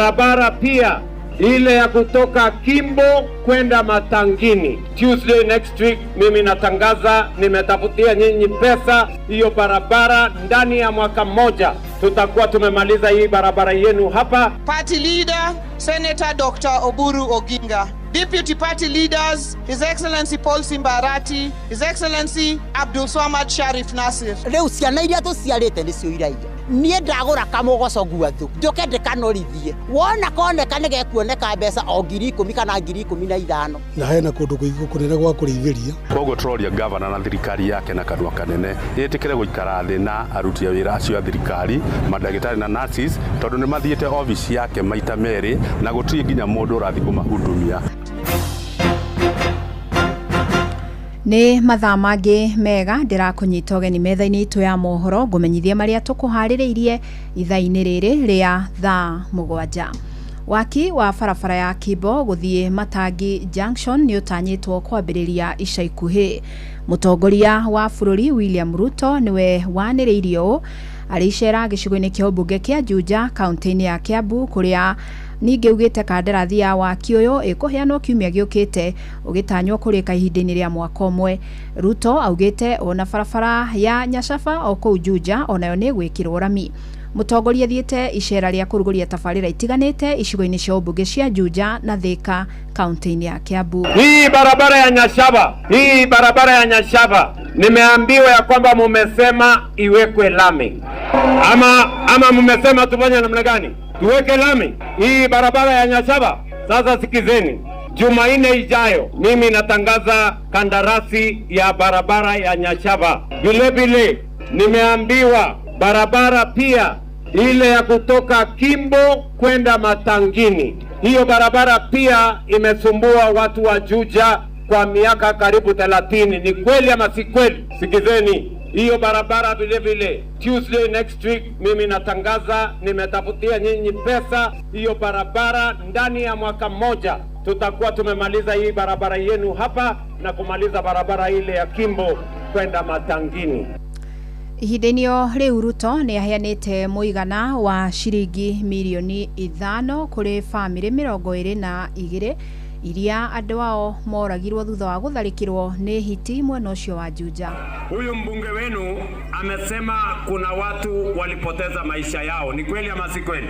Barabara pia ile ya kutoka Kimbo kwenda Matangini. Tuesday next week mimi natangaza, nimetafutia nyinyi pesa hiyo barabara, ndani ya mwaka mmoja tutakuwa tumemaliza hii barabara yenu hapa. Party Leader, Senator Dr. Oburu Oginga. Deputy Party Leaders, His Excellency Paul Simba Arati, His Excellency Abdul Swamad Sharif Nasir. Rĩu ciana iria tũciarĩte nĩcio iraiya. Niĩ ndagũra kamũgoco guathu njũke ndĩkanorithie, wona koneka nĩ gekuoneka mbeca o 10,000 kana 15,000. Na hena kũndũ kũingĩ kũnene gwa kũrĩithĩria. Koguo tũroria gavana na thirikari yake na kanua kanene ĩtĩkĩre gũikara thĩ na aruti a wĩra acio a thirikari, mandagĩtarĩ na nurses, tondũ nĩ mathiĩte obici yake maita merĩ na gũtirĩ nginya mũndũ ũrathiĩ kũmahudumia. Nĩ mathaa mangĩ mega ndĩrakũnyita ũgeni metha-inĩ itũ ya mohoro, ngũmenyithie marĩa tũkũharĩrĩirie ithaa-inĩ rĩrĩ rĩa thaa 7. Waki wa barabara ya Kimbo gũthiĩ Matangi Junction nĩ ũtanyĩtwo kwambĩrĩria ica ikuhĩ. Mũtongoria wa bũrũri William Ruto nĩwe wanĩrĩirie ũũ arĩ icera gĩcigo-inĩ kĩa ũmbunge kĩa Juja kaunti-inĩ ya Kiambu, kũrĩa ningĩ ugĩte kandarathi ya waki ũyũ ĩkũheanwo kiumia gĩũkĩte, ũgĩtanywo kũrĩka ihinda-inĩ rĩa mwaka ũmwe. Ruto augĩte ona barabara ya Nyacaba o kũu Juja onayo nĩ ĩgwĩkĩrwo rami. Mũtongoria athiĩte icera rĩa kũrugũria tabarĩra itiganĩte icigo-inĩ cia ũmbunge cia Juja na Thika kaunti-inĩ ya Kiambu. Hii barabara ya Nyashaba, hii barabara ya Nyashaba nimeambiwa ya kwamba mumesema iwekwe lami, ama mumesema tufanye namna gani? Tuweke lami hii barabara ya Nyashaba? Sasa sikizeni, Jumanne ijayo mimi natangaza kandarasi ya barabara ya Nyashaba. Vile vile nimeambiwa barabara pia ile ya kutoka Kimbo kwenda Matangini, hiyo barabara pia imesumbua watu wa Juja kwa miaka karibu 30. Ni kweli ama si kweli? Sikizeni, hiyo barabara vile vile Tuesday next week mimi natangaza, nimetafutia nyinyi pesa hiyo barabara, ndani ya mwaka mmoja tutakuwa tumemaliza hii barabara yenu hapa na kumaliza barabara ile ya Kimbo kwenda Matangini. Ihinda-inĩ o rĩu Ruto nĩ aheanĩte mũigana wa ciringi mirioni 5 kũrĩ bamĩrĩ 22 iria andũ ao moragirwo thutha wa gũtharĩkĩrwo nĩ hiti mwena ũcio wa Juja. Huyu mbunge wenu amesema kuna watu walipoteza maisha yao, ni kweli ama si kweli?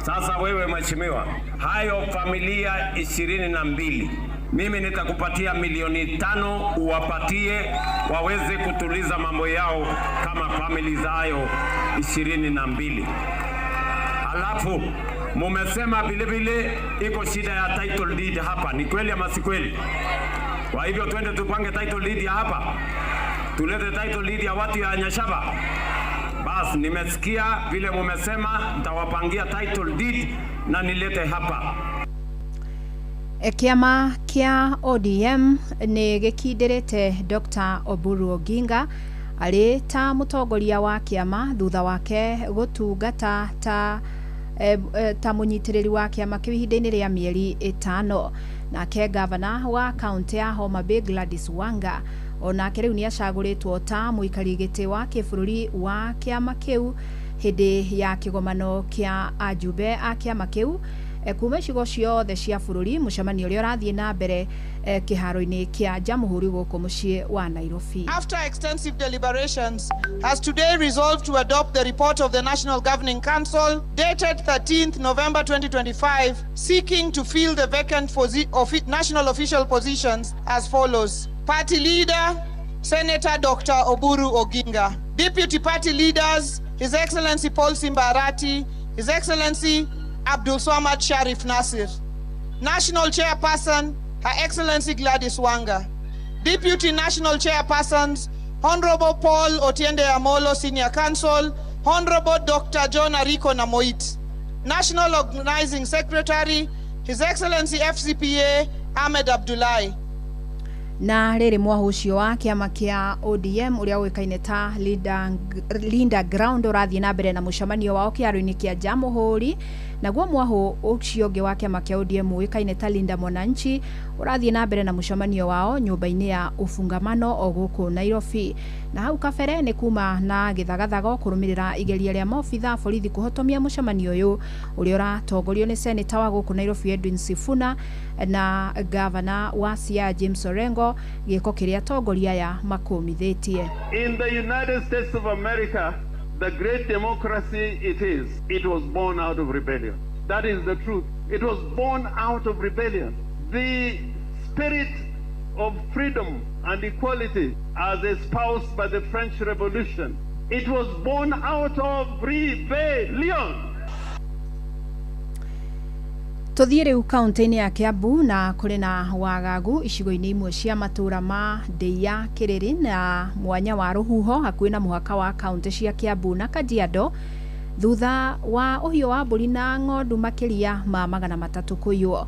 Sasa wewe mheshimiwa, hayo familia 22 mimi nitakupatia milioni 5 uwapatie waweze kutuliza mambo yao kama famili zayo 22. Alafu mumesema vile vile iko shida ya title deed hapa, ni kweli ama si kweli? Kwa hivyo twende tupange title deed ya hapa, tulete title deed ya watu ya Nyashaba. Bas, nimesikia vile mumesema, nitawapangia title deed na nilete hapa. Kĩama kĩa ODM nĩ gĩkindĩrĩte Dr. Oburu Oginga arĩ ta mũtongoria wa kĩama thutha wake gũtungata ta mũnyitĩrĩri wa kĩama kĩu ihinda-inĩ rĩa mĩeri 5. Nake gavana wa kaunti ya Homa Bay Gladys Wanga onake rĩu nĩ acagũrĩtwo ta mũikari gĩtĩ wa kĩbũrũri wa kĩama kĩu hĩndĩ ya kĩgomano kĩa ajumbe a kĩama kĩu kuma icigo ciothe cia bũrũri, mũcemanio ũrĩa ũrathiĩ na mbere kĩharo-inĩ kĩa Jamhuri gũkũ mũciĩ wa Nairobi. After extensive deliberations, has today resolved to adopt the report of the National Governing Council dated 13th November 2025, seeking to fill the vacant national official positions as follows. Party Leader, Senator Dr. Oburu Oginga. Deputy Party Leaders, His Excellency Paul Simba Arati, His Excellency Abdul Swamad Sharif Nasir. National Chairperson, Her Excellency Gladys Wanga. Deputy National Chairpersons, Honorable Paul Otiende Amolo, Senior Counsel, Honorable Dr. John Ariko Namoit. National Organizing Secretary, His Excellency FCPA Ahmed Abdullahi. Na rĩrĩ mwahu ũcio wa kĩama kĩa ODM ũrĩa ũĩkaine ta Linda Ground ũrathiĩ na mbere na mũcemanio wao kĩharo-inĩ kĩa Jamhuri. Naguo mwahũ ũcio ũngĩ wa kĩama kĩa ODM ũĩkaine ta Linda Mwananchi ũrathiĩ na mbere na mũcemanio wao nyũmba-inĩ ya Ufungamano o gũkũ Nairobi. Na hau kabere nĩ kuma na gĩthagathago kũrũmĩrĩra igeria rĩa maobitha a borithi kũhotomia mũcemanio ũyũ ũrĩa ũratongorio nĩ seneta wa gũkũ Nairobi Edwin Sifuna na gavana wa Siaya James Orengo, gĩko kĩrĩa atongoria aya makũmithĩtie. In the United States of America, the great democracy it is, it was born out of rebellion. That is the truth. It was born out of rebellion. The spirit of freedom and equality as espoused by the French Revolution, it was born out of rebellion. Tuthiĩ rĩu kaunti-inĩ ya Kiambu na kũrĩ na wagagu icigo-inĩ imwe cia matũũra ma Ndeiya, Kĩrĩrĩ na mwanya wa Rũhuho hakuhĩ na mũhaka wa kaunti cia Kiambu na Kajiado thutha wa ũhiũ wa mbũri na ng'ondu makĩria ma 300 kũiywo.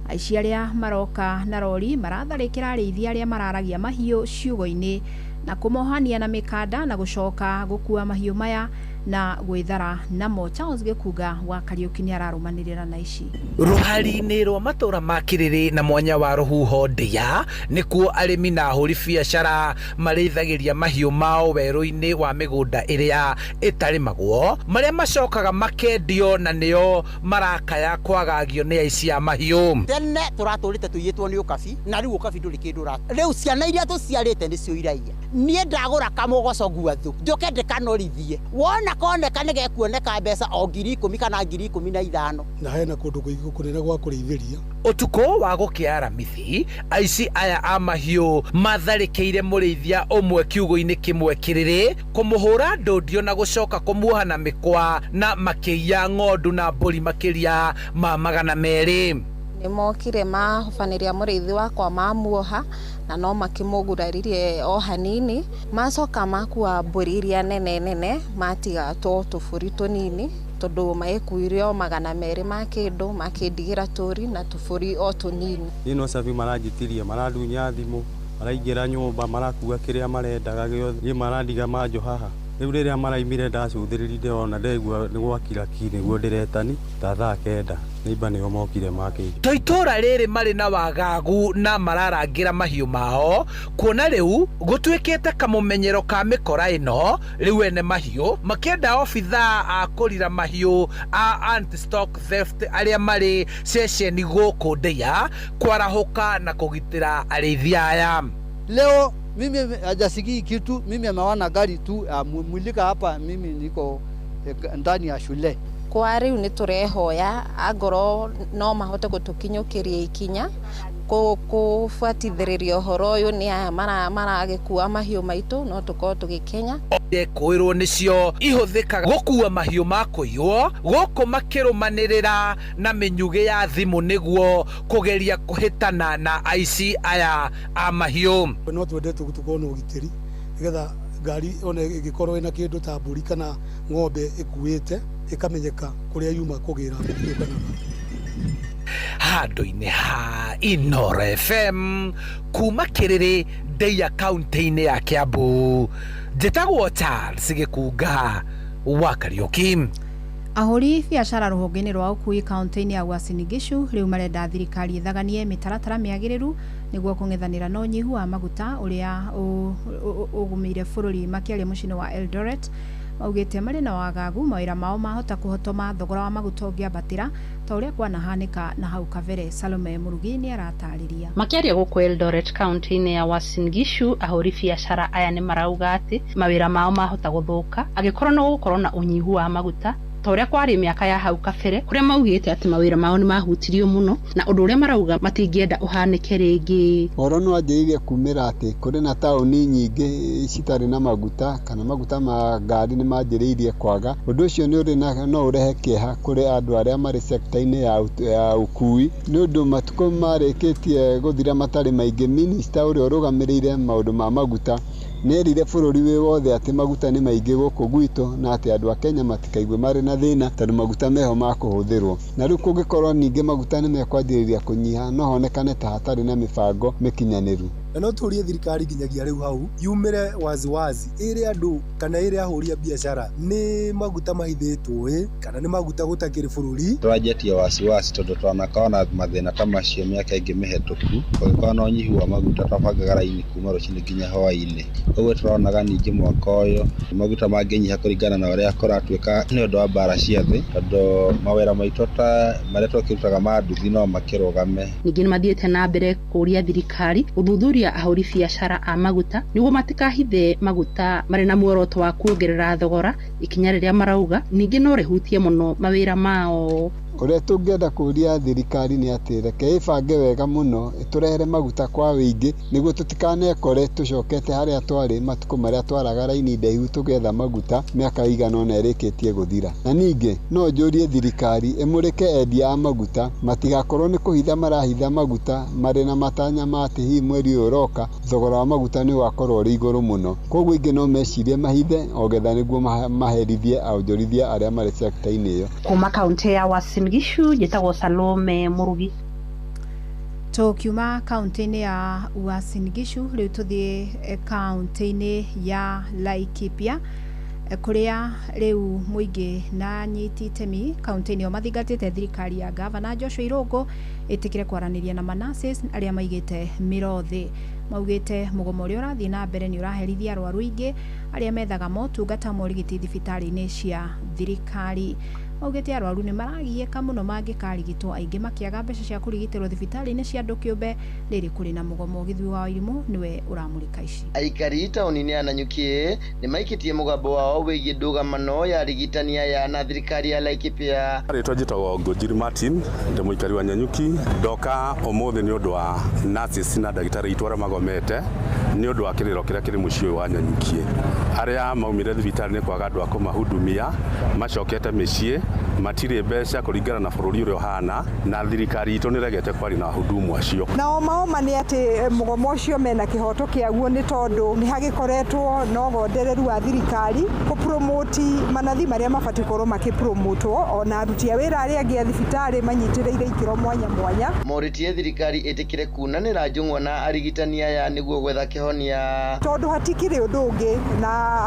Aici arĩa maroka na rori maratharĩkĩra arĩithi arĩa mararagia mahiũ ciugũ-inĩ na kũmohania na mĩkanda na gũcoka gũkua mahiũ maya na gwĩthara namo. Charles Gĩkunga wa Kariũki nĩ ararũmanĩrĩra na ici. Rũhari-inĩ rwa matũũra ma Kĩrĩrĩ na mwanya wa Rũhuho Ndeiya nĩkuo arĩmi na ahũri biacara marĩithagĩria mahiũ mao werũ-inĩ wa mĩgũnda ĩrĩa ĩtarĩmagwo, marĩa macokaga makendio na nĩo marakaya kwagagio nĩ aici a mahiũ. Tene tũratũrĩte tũiyĩtwo nĩ ũkabi na rĩu ũkabi ndũrĩ kĩndũ ũra rĩu ciana iria tũciarĩte nĩcio iraiya. Niĩ ndagũra kamũgoco guathu njoke ndĩkanorithie, wona koneka nĩ gekuoneka mbeca o 10,000 kana 15,000. Na hena kũndũ kũingĩ kũnene gwa kũrĩithĩria. Ũtukũ wa gũkĩa Aramithi, aici aya a mahiũ matharĩkĩire mũrĩithia ũmwe kiugũ-inĩ kĩmwe Kĩrĩrĩ, kũmũhũra ndũndio na gũcoka kũmuoha na mĩkwa na makĩiya ng'ondu na mbũri makĩria ma 200. Nĩmokire mahobanĩria mũrĩithi wakwa mamuoha na no makĩmũguraririe o hanini, macoka makua mbũri iria nene nene matiga two tũbũri tũnini tondũ maikuire o 200 ma kĩndũ makĩndigĩra tũri na tũbũri o tũnini. Niĩ no cabi maranjĩtirie, marandunya thimũ, maraingĩra nyũmba, marakua kĩrĩa marendaga gĩothe, niĩ marandiga manjo haha. Rĩu rĩrĩa maraimire ndacũthĩrĩria ndĩrona ndegua nĩ gwakira ki nĩguo ndĩretani ta thaa 9 neighbor nĩo mokire makĩnja. To itũũra rĩrĩ marĩ na wagagu na mararangĩra mahiũ mao kuona rĩu gũtuĩkĩte kamũmenyero ka mĩkora ĩno, rĩu ene mahiũ makĩenda obithaa a kũrira mahiũ a anti-stock theft arĩa marĩ ceceni gũkũ Ndeiya kwarahũka na kũgitĩra arĩithia aya. Leo mimi hajasikii kitu, mimi ameona gari tu mulika hapa, mimi niko ndani ya shule. Kwa rĩu nĩ tũrehoya angorwo no mahote gũtũkinyũkĩria ikinya kũbuatithĩrĩria ũhoro ũyũ nĩ aya maragĩkua mahiũ maitũ no tũkorwo tũgĩkenya. Kwĩrwo nĩcio ihũthĩkaga gũkua mahiũ ma kũiywo gũkũ makĩrũmanĩrĩra na mĩnyugĩ ya thimũ nĩguo kũgeria kũhĩtana na aici aya a mahiũ. No twende tũkorwo na ũgitĩri nĩgetha ngari ona ĩngĩkorwo ĩna kĩndũ ta mbũri kana ng'ombe ĩkuĩte ĩkamenyeka kũrĩa yuma kũgĩra mbũri kana. Handũ-inĩ ha Inooro FM kuma Kĩrĩrĩ Ndeiya kaunti-inĩ ya Kiambu, njĩtagwo Charles Gĩkunga wa Kariũki. Ahũri biacara rũhonge-inĩ rwa ũkui kaunti-inĩ ya Uasin Gishu rĩu marenda thirikari ĩthaganie mĩtaratara mĩagĩrĩru nĩguo kũng'ethanĩra na ũnyihu wa maguta ũrĩa ũgũmĩire bũrũri. Makĩaria mũciĩ-inĩ wa Eldoret maugĩte marĩ na wagagu mawĩra mao mahota kũhotoma thogora wa maguta ũngĩambatĩra ta ũrĩa kwanahanĩka na hau kabere. Salome Mũrugi nĩ aratarĩria. Makĩaria gũkũ Eldoret kaunti-inĩ ya Uasin Gishu, ahũri biacara aya nĩ marauga atĩ mawĩra mao mahota gũthũka angĩkorwo no gũkorwo na ũnyihu wa maguta ta ũrĩa kwarĩ mĩaka ya hau kabere, kũrĩa maugĩte atĩ mawĩra mao nĩ mahutirio mũno na ũndũ ũrĩa marauga matingĩenda ũhanĩke rĩngĩ. Ũhoro nĩ wanjĩrĩirie kumĩra atĩ kũrĩ na taũni nyingĩ citarĩ na maguta kana maguta ma ngari nĩ manjĩrĩirie kwaga. Ũndũ ũcio nĩ ũrĩ na no ũrehe kĩeha kũrĩ andũ arĩa marĩ sector-inĩ ya ũkui nĩ ũndũ matukũ marĩkĩtie gũthira matarĩ maingĩ. Minista ũrĩa ũrũgamĩrĩire maũndũ ma maguta nĩerire bũrũri wĩ wothe atĩ maguta nĩ maingĩ gũkũ gwitũ na atĩ andũ a Kenya matikaigue marĩ na thĩna tondũ maguta meho ma kũhũthĩrwo. Na rĩu kũngĩkorwo ningĩ maguta nĩ mekwanjĩrĩria kũnyiha no honekane ta hatarĩ na mĩbango mĩkinyanĩru. Na no tũrie thirikari nginyagia rĩu hau yumĩre waziwazi ĩre andũ kana ĩre ahũri a biacara nĩ maguta mahithĩtwo ĩ kana nĩ maguta gũtakĩrĩ bũrũri. Tũranjĩtie wasiwasi tondũ twanakorwo na mathĩna ta macio mĩaka ĩngĩ mĩhetũku, kũngĩkorwo na ũnyihu wa maguta twabangaga raini kuma rũcinĩ nginya hwaĩ-inĩ. Ũguo tũronaga ningĩ mwaka ũyũ maguta mangĩnyiha kũringana na ũrĩa kũratuĩka nĩ ũndũ wa mbara cia thĩ, tondũ mawĩra maitũ ta marĩa twakĩrutaga ma nduthi no makĩrũgame. Ningĩ nĩ mathiĩte na mbere kũũria thirikari gũthuthuria ahũri biacara a maguta nĩguo matikahithe maguta marĩ na muoroto wa kuongerera thogora, ikinya rĩrĩa marauga ningĩ no rĩhutie mũno mawĩra mao. Ũrĩa tũngĩenda kũria thirikari nĩ atĩ reke ĩbange wega mũno ĩtũrehere maguta kwa wĩingĩ nĩguo tũtikanekore tũcokete harĩa twarĩ matukũ marĩa twaraga raini ndaihu tũgĩetha maguta mĩaka ĩigana ũna ĩrĩkĩtie gũthira. Na ningĩ no njũrie thirikari ĩmũrĩke endia a maguta matigakorwo nĩ kũhitha marahitha maguta marĩ na matanya ma atĩ hihi mweri ũyũ ũroka thogora wa maguta nĩ ũgakorwo ũrĩ igũrũ mũno. Koguo aingĩ no mecirie mahithe o getha nĩguo maherithie onjorithia arĩa marĩ sector-inĩ ĩyo. Kuma kaunti ya Uasin Gishu njĩtagwo Salome Murugi. Tũkiuma kaunti-inĩ ya Uasin Gishu rĩu tũthiĩ kaunti-inĩ ya Laikipia kũrĩa rĩu mũingĩ na anyiti itemi kaunti-inĩ ĩyo mathingatĩte thirikari ya gavana Joshua Irũngũ ĩtĩkĩre kwaranĩria na manurses arĩa maigĩte mĩro thĩ. Maugĩte mũgomo ũrĩa ũrathiĩ na mbere nĩ ũraherithia arwaru aingĩ arĩa methaga motungata ma ũrigiti thibitarĩ-inĩ cia thirikari. Maugĩte arwaru nĩ maragiĩka mũno mangĩkarigitwo, aingĩ makĩaga mbeca cia kũrigitĩrwo thibitarĩ-inĩ cia andũ kĩũmbe rĩrĩ kũrĩ na mũgomo. Gĩthui wa Irimũ nĩwe ũramũrĩka ici. Aikari taũni-inĩ ya Nanyuki nĩ maikĩtie mũgambo wao wĩgiĩ ndũgamano ya arigitani aya na thirikari ya Laikipia. Rĩtwa njĩtagwo Ngũnjiri Martin, ndĩ mũikari wa Nanyuki. Ndoka ũmũthĩ nĩ ũndũ wa nurses na ndagĩtarĩ aitũ arĩa magomete nĩ ũndũ wa kĩrĩro kĩrĩa kĩrĩ mũciĩ ũyũ wa Nanyuki. Arĩa maumire thibitarĩ nĩ kwaga andũ a kũmahudumia, macokete mĩciĩ, matirĩ mbeca kũringana na bũrũri ũrĩa ũhana, na thirikari itũ nĩ ĩregete kwaria na ahudumu acio. Nao maoma nĩ atĩ mũgomo ũcio mena kĩhoto kĩaguo nĩ tondũ nĩ hagĩkoretwo na ũgondereru wa thirikari kũpromoti manathi marĩa mabatiĩ gũkorwo makĩpromotwo, ona aruti a wĩra arĩa angĩ a thibitarĩ manyitĩrĩire ikĩro mwanya mwanya. Morĩtie thirikari ĩtĩkĩre kunanĩra njũng'wa na arigitani aya nĩguo gwetha kĩhonia. Tondũ hatikĩrĩ ũndũ ũngĩ na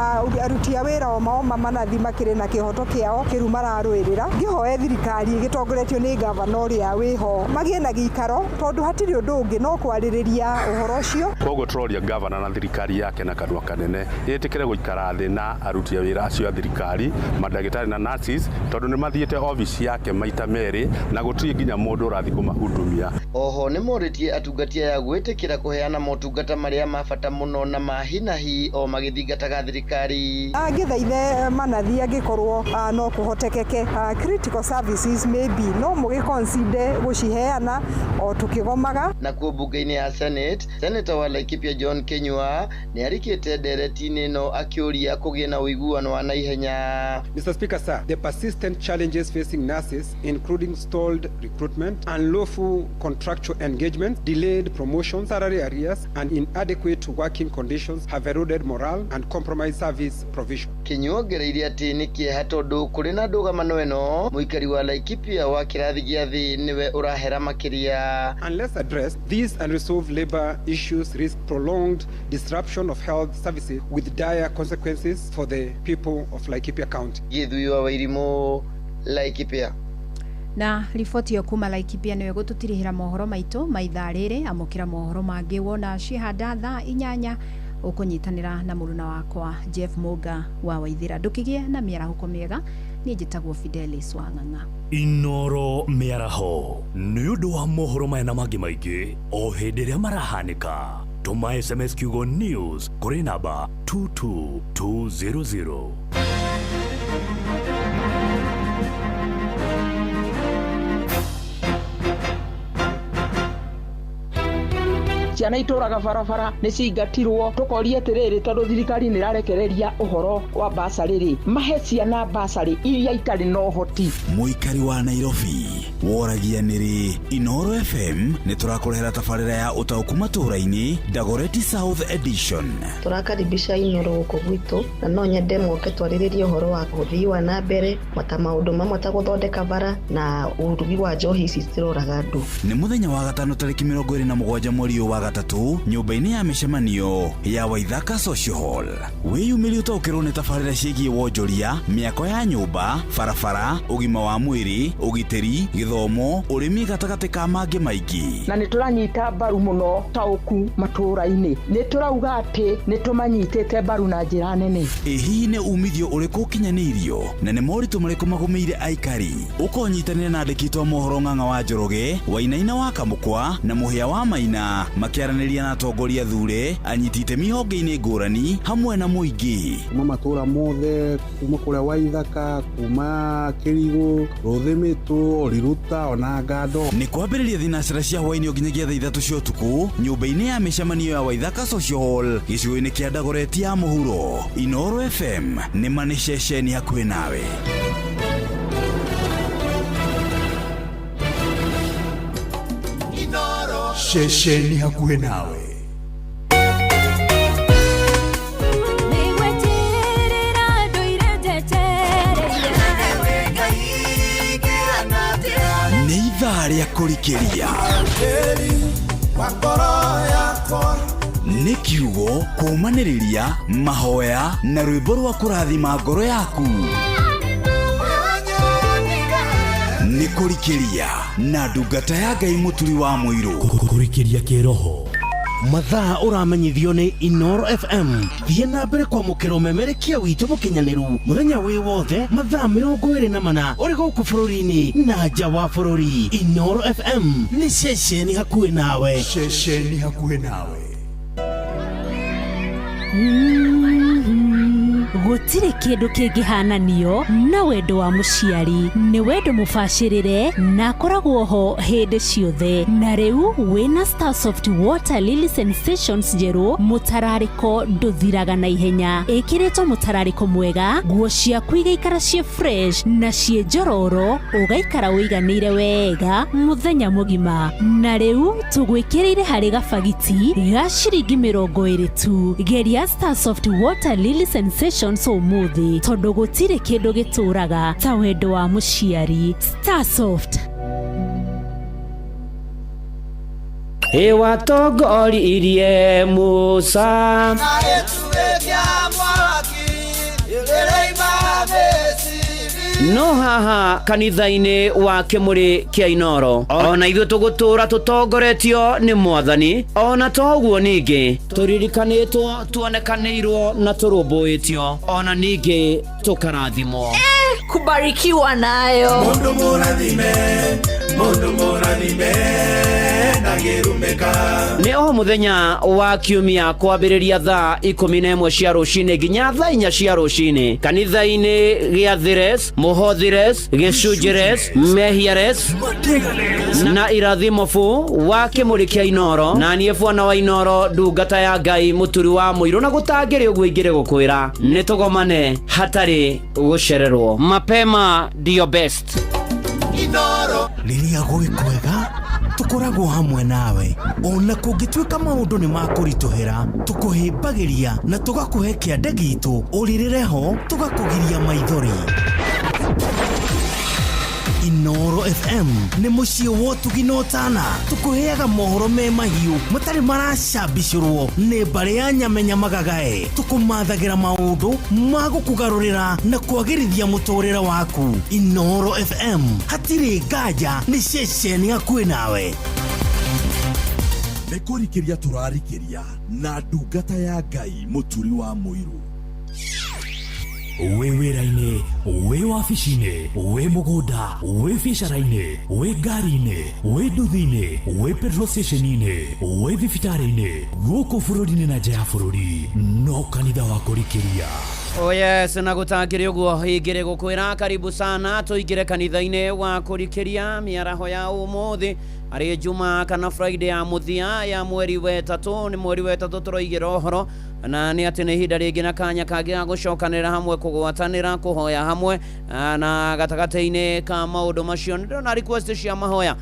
aruti a wĩra oma oma manathi makĩrĩ na kĩhoto kĩao kĩru mararũĩrĩra. Ngĩhoe thirikari ĩgĩtongoretio nĩ gavana ũrĩa wĩho magĩe na gĩikaro tondũ hatirĩ ũndũ ũngĩ no kwarĩrĩria ũhoro ũcio. Koguo tũroria gavana na thirikari yake na kanua kanene ĩtĩkĩre gũikara thĩ na aruti a wĩra acio a thirikari, mandagĩtarĩ na nurses, tondũ nĩ mathiĩte obici yake maita merĩ na gũtirĩ nginya mũndũ ũrathiĩ kũmahudumia. Oho nĩ morĩtie atungati aya gwĩtĩkĩra kũheana motungata marĩa ma bata mũno na ma hi na hi o magĩthingataga thirikari. Angĩthaithe manathi angĩkorwo no kũhotekeke critical services maybe no mũgĩconsider gũciheana o tũkĩgomaga. Nakuo mbunge-inĩ ya Senate, Senator wa Laikipia John Kinyua nĩ arikĩte ndereti-inĩ ĩno akĩũria kũgĩe na ũiguano wa naihenya. Mr. Speaker, sir, the persistent challenges facing nurses, including stalled recruitment, unlawful contractual engagements, delayed promotions, salary arrears, and inadequate working conditions have eroded morale and compromised service provision. Kinyua ongereire atĩ nĩ kĩeha tondũ kũrĩ na ndũgamano ĩno mũikari wa Laikipia wa kĩrathi gĩa thĩ nĩwe ũrahera makĩria. Unless addressed, these unresolved labor issues risk prolonged disruption of health services with dire consequences for the people of Laikipia County. Gĩthui wa Wairimũ, Laikipia. Na riboti ĩyo kuma Laikipia nĩyo ĩgũtũtirihĩra mohoro maitũ ma ithaa rĩrĩ. Amũkĩra mohoro mangĩ wona ciĩhanda thaa 8 ũkũnyitanĩra na mũruna wakwa Jeff Mũnga wa Waithĩra. Ndũkĩgĩe na mĩarahũko mĩega. Niĩ njĩtagwo Fidelis Wang'ang'a. Inoro mĩaraho nĩ ũndũ wa mohoro maya na mangĩ maingĩ o hĩndĩ ĩrĩa marahanĩka. Tũma SMS kiugo news kũrĩ namba 22200. Ciana itũraga barabara nĩ ciingatirwo, tũkoria atĩrĩrĩ, tondũ thirikari nĩ ĩrarekereria ũhoro wa basarĩ rĩ, mahe ciana basarĩ iria itarĩ na ũhoti. Mũikari wa Nairobi, Woragia nĩrĩ? Inooro FM nĩ tũrakũrehera tabarĩra ya ũtaũku matũũra-inĩ Dagoretti South Edition. Tũrakaribisha Inooro gũkũ gwitũ na no nyende moke twarĩrĩrie ũhoro wa ũthii wa na mbere ta maũndũ mamwe ta gũthondeka bara na ũrugi wa njohi ici ciroraga andũ. Nĩ mũthenya wa gatano tarĩki 27 mweri ũyũ wa gatatũ nyũmba-inĩ ya mĩcemanio ya Waithaka Social Hall. Wĩyumĩrie ũtaũkĩrwo nĩ tabarĩra ciĩgiĩ wonjoria, mĩako ya nyũmba, barabara, ũgima wa mwĩrĩ, ũgitĩri, gĩthomo, ũrĩmi gatagatĩ ka mangĩ maingĩ. Na nĩ tũranyita mbaru mũno taũku matũũra-inĩ. Nĩ tũrauga atĩ nĩ tũmanyitĩte mbaru na njĩra nene. Ĩ hihi nĩ umithio ũrĩkũ ũkinyanĩirio na nĩ moritũ marĩkũ magũmĩire aikari? Ũkonyitanĩra na andĩki aitũ a mohoro Ng'ang'a wa Njoroge, Wainaina wa Kamũkwa na Mũhĩa wa Maina makĩaranĩria na atongoria athure, anyiti itemi honge-inĩ ngũrani hamwe na mũingĩ. Kuma matũra mothe, kuma kũrĩa Waithaka, kuma Kĩrigũ, Rũthĩmĩtũ, Riruta ona Ngando. Nĩ kwambĩrĩria thinacara cia hwaĩ-inĩ o nginyagia thaa ithatũ cia ũtukũ nyũmba-inĩ ya mĩcemanio ya Waithaka Social Hall gĩcigo-inĩ kĩa Dagoretti ya Mũhuro. Inooro FM nĩ ma nĩ ceceni hakuhĩ nawe. Ceceni hakuhĩ nawe. Nĩ ithaa rĩa kũrikĩria. Nĩ kiugo kũũmanĩrĩria mahoya na rwĩmbo rwa kũrathima ngoro yaku. Nĩ kũrikĩria na ndungata ya Ngai mũturi wa mũirũ. Kũrikĩria kĩroho. Mathaa ũramenyithio nĩ Inooro FM. Thiĩ na mbere kwamũkĩra ũmemerekia witũ mũkinyanĩru mũthenya wĩ wothe mathaa 24 ũrĩ gũkũ bũrũri-inĩ na nja wa bũrũri. Inooro FM nĩ ceceni hakuhĩ nawe. Ceceni hakuhĩ nawe. Gũtirĩ kĩndũ kĩngĩhananio na wendo wa mũciari. Nĩ wendo mũbacĩrĩre na akoragwo ho hĩndĩ ciothe. Na rĩu wĩna Starsoft Water Lily Sensations njerũ, mũtararĩko ndũthiraga na ihenya. Ĩkĩrĩtwo mũtararĩko mwega, nguo ciaku igaikara ciĩ fresh na ciĩ njororo, ũgaikara ũiganĩire wega mũthenya mũgima. Na rĩu tũgwĩkĩrĩire harĩ gabagiti ga ciringi 20 tu. Geria Starsoft Water Lily Sensations ũmũthĩ, tondũ gũtirĩ kĩndũ gĩtũraga ta wendo wa mũciari. Starsoft. Ĩwatongoririe Musa. No haha kanitha-inĩ wa kĩmũrĩ kĩa Inooro ona ithuĩ tũgũtũra tũtongoretio nĩ Mwathani, ona to ũguo ningĩ tũririkanĩtwo, tuonekanĩirwo na tũrũmbũĩtio, ona ningĩ tũkarathimwo. Kubarikiwa nayo. Mundu mũrathime, mundu mũrathime ndangĩrumĩka. Nĩ o mũthenya wa kiumia kwambĩrĩria thaa 11 cia rũcinĩ nginya thaa 4 cia rũcinĩ kanitha-inĩ gĩa Thires, Mũhothires, Gĩcunjĩres, Mehiares na irathimo fu wa kĩmũrĩ kĩa Inooro. Na niĩ bwana wa Inooro, ndungata ya Ngai mũturi wa mũirũ, na gũtangĩrĩ ũguo ingĩrĩ gũkwĩra nĩ tũgomane hatarĩ gũcererwo. Mapema ndio best. Rĩrĩa gwĩ kwega tũkoragwo hamwe nawe, ona kũngĩtuĩka maũndũ nĩ makũritũhĩra, tũkũhĩmbagĩria na tũgakũhe kĩande gitũ, ũrĩrĩre ho tũgakũgiria maithori. Inooro FM nĩ mũciĩ wa ũtugi na ũtana, tũkũheaga mohoro me mahiũ matarĩ maracambicũrwo nĩ mbarĩ ya nyamenya magagae, tũkũmathagĩra maũndũ ma gũkũgarũrĩra na kwagĩrithia mũtũrĩre waku. Inooro FM hatirĩ nganja, nĩ ceceni hakuhĩ nawe. Nĩ kũrikĩria tũrarikĩria na ndungata ya Ngai mũturi wa mũirũ. Wĩ wĩra-inĩ, wĩ wabici-inĩ, wĩ mũgũnda, wĩ biacara-inĩ, wĩ ngari-inĩ, wĩ nduthi-inĩ, wĩ petrol station-inĩ, wĩ thibitarĩ-inĩ, gũkũ bũrũri-inĩ na nja ya bũrũri, no kanitha wa kũrikĩria. Oh yes, na gũtangĩrĩ ũguo ingĩrĩ gũkwĩra karibu sana tũingĩre kanitha-inĩ wa kũrikĩria mĩaraho ya ũmũthĩ. Arĩ Juma kana Friday ya mũthia ya mweri wetatũ, nĩ mweri wetatũ tũroigĩra ũhoro, na nĩ atĩ nĩ ihinda rĩngĩ na kanya kangĩ ga gũcokanĩrĩra hamwe, kũgwatanĩra, kũhoya hamwe, na gatagatĩ-inĩ ka maũndũ macio nĩ ndĩrona request cia mahoya,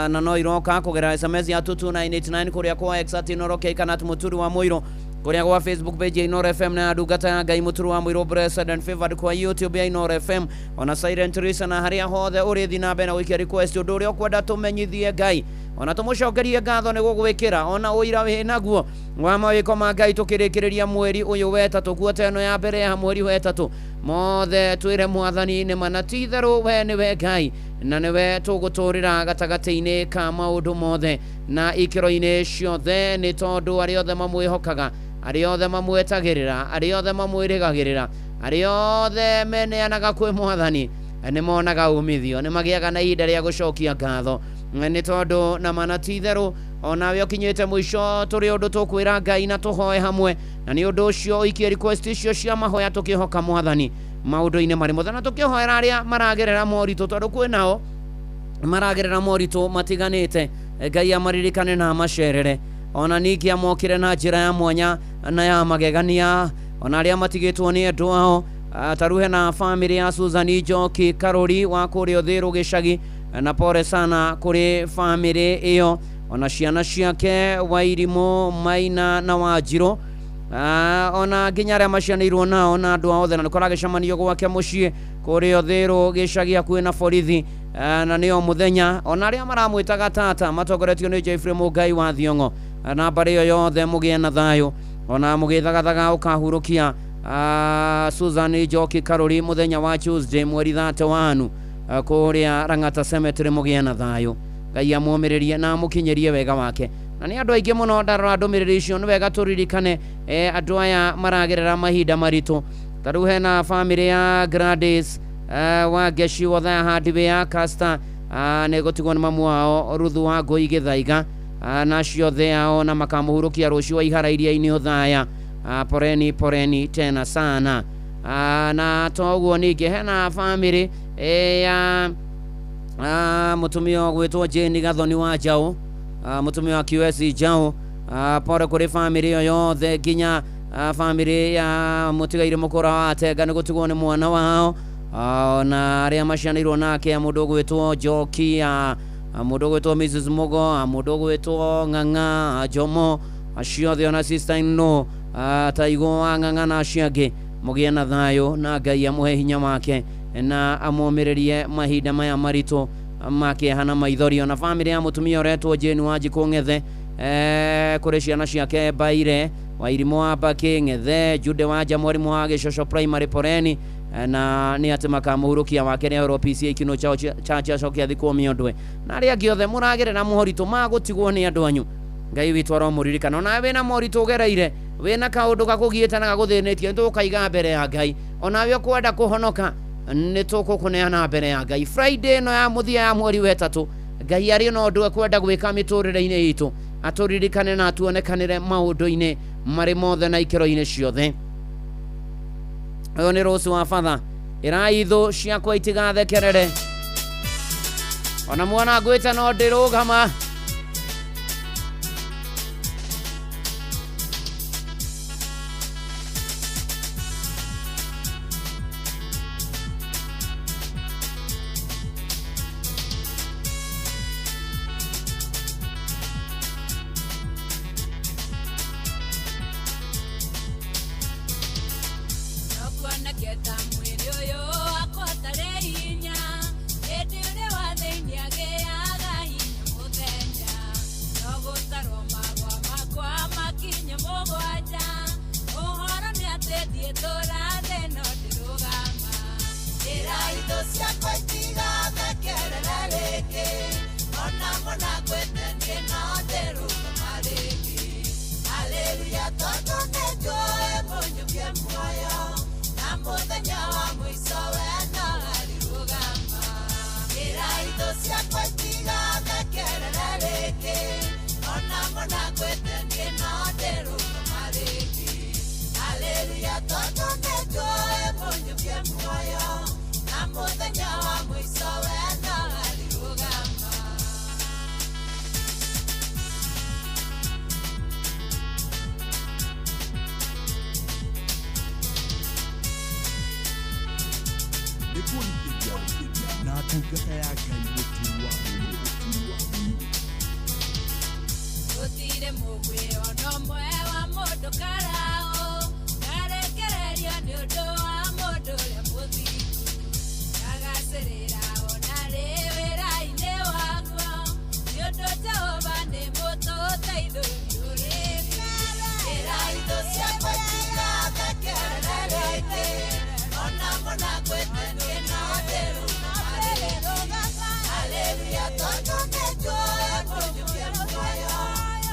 na no iroka kũgerera SMS ya 22989 kũrĩa kwa X at Inooro K kana at Mũturi wa Mũirũ, kũrĩa gwa Facebook page ya Inooro FM na ya ndungata ya Ngai Mũturi wa Mũirũ Blessed and Favored, kwa YouTube ya Inooro FM, ona Silent Listener, harĩa hothe ũrĩthi na mbere na gũikia request, ũndũ ũrĩa ũkwenda tũmenyithie Ngai, ona tũmũcokerie ngatho nĩ gũgwĩkĩra, ona ũira wĩ naguo wa mawĩko ma Ngai tũkĩrĩkĩrĩria mweri ũyũ wetatũ, kuota ĩno ya mbere ya mweri wetatũ, mothe twĩre Mwathani nĩ mana, ti itherũ we nĩwe Ngai na nĩwe tũgũtũrĩra gatagatĩ-inĩ ka maũndũ mothe na ikĩro-inĩ ciothe, nĩ tondũ arĩa othe mamwĩhokaga, arĩa othe mamwetagĩrĩra, arĩa othe mamwĩrĩgagĩrĩra, arĩa othe meneanaga kwĩ Mwathani nĩ monaga umithio, nĩ magĩaga na ihinda rĩa gũcokia ngatho, nĩ tondũ na mana ti itherũ onawe ũkinyĩte mũico tũrĩ ũndũ tũkwĩra Ngai na tũhoe hamwe, na nĩ ũndũ ũcio ũikie request icio cia mahoya tũkĩhoka Mwathani maũndũ-inĩ marĩ mothe, na tũkĩhoera arĩa maragerera moritũ, tondũ kwĩ nao maragerera moritũ matiganĩte, Ngai amaririkane na amacerere, ona ningĩ amokĩre na njĩra ya mwanya na ya magegania, ona arĩa matigĩtwo nĩ endwa ao, taruhe na famĩlĩ ya Susan Njoki Karori wa kũrĩa Ũthĩrũ gĩcagi, na pole sana kũrĩ famĩlĩ ĩyo, ona ciana ciake Wairimũ, Maina na Wanjirũ, ona nginya arĩa macianĩirwo nao na andũ othe, na nĩ kũragĩcemanio gwake mũciĩ kũrĩa Ũthĩrũ gĩcagi hakuhĩ na borithi, na nĩo mũthenya, ona arĩa maramwĩtaga tata matongoretio nĩ Jeffrey Mũngai wa Thiong'o, na mbarĩ ĩyo yothe mũgĩe na thayũ, ona mũgĩthagathaga ũkahurũkia Susan Njoki Karori mũthenya wa Tuesday mweri 31 kũrĩa Lang'ata Cemetery, mũgĩe na thayũ, Ngai amũmĩrĩrie na amũkinyĩrie wega wake. Na nĩ andũ aingĩ mũno ndarora ndũmĩrĩri icio, nĩ wega tũririkane andũ aya maragerera mahinda maritũ. Ta rĩu hena famĩlĩ ya Gladys wa Ngeci Wothaya Hardware Caster, nĩ gũtigwo nĩ mamu wao Ruthu wa Ngũi Gĩthaiga, na ciothe ao, na makamũhurũkia rũciũ wa Ihara Iria-inĩ Othaya. Poreni poreni tena sana. Na toguo ningĩ hena famĩlĩ ya mũtumia ũgwĩtwo Jane Gathoni wa Njaũ, mũtumia wa QS Njaũ, pore kũrĩ famĩlĩ ĩyo yothe nginya famĩlĩ ya mũtigairĩ mũkũra wa Atenga nĩ gũtigwo nĩ mwana wao, na arĩa macianĩirwo nake, mũndũ ũgwĩtwo Njoki, mũndũ ũgwĩtwo Mrs Mugo, mũndũ ũgwĩtwo Ng'ang'a Jomo, acio othe, ona sister in law Taigo wa Ng'ang'a na acio angĩ, mũgĩe na thayũ na Ngai amũhe hinya wake na amũmĩrĩrie mahinda maya maritũ ma kĩeha na maithori. Ona famĩlĩ ya mũtumia ũretwo Jane Wanjikũ Ng'ethe, kũrĩ ciana ciake Mbaire Wairimũ wa Mbakĩ Ng'ethe, Jude Wanja mwarimũ wa Gĩcoco Primary Poreni, na nĩ atĩ makamũhurũkia wake nĩ ahũrwo PCA kino chao chacha acoke athikwo Mĩondwe, na arĩa angĩ othe mũragerera moritũ ma gũtigwo nĩ andũ anyu, Ngai witũ aromũririkana. Onawe wĩna moritũ ũgereire, wĩna kaũndũ gakũgiĩte na gagũthĩnĩtie, nĩ tũgũkaiga mbere ya Ngai. Onawe ũkwenda kũhonoka, nĩ tũgũkũneana mbere ya Ngai. Friday ĩno ya mũthia ya mweri wetatũ, Ngai arĩ na ũndũ ekwenda gwĩka mĩtũrĩre-inĩ itũ, atũririkane na atuonekanĩre maũndũ-inĩ marĩ mothe na ikĩro-inĩ ciothe. Ũyũ nĩ Rose wa Batha, ĩrai thũ ciakwa itigathekerere, ona mwana ngwĩte no ndĩrũgama. Kũrikĩria na ndungata ya Ngai Mũturi wa Mũirũ. Gũtirĩ mũgwĩ ona ũmwe wa mũndũ karaũ karekererio nĩ ũndũ wa mũndũ ũrĩa mũthingu kagacĩrĩra ona rĩ wĩra-inĩ waguo nĩ ũndũ Jehova nĩ mũtũteithũri ũrĩ Ĩra itũ ciakwa itigathekerere rĩngĩ, ona mũna ngwĩte niĩ no ndĩrũgama rĩngĩ. Haleluya, tondũ nĩnjũĩ mũnyuke muoyo,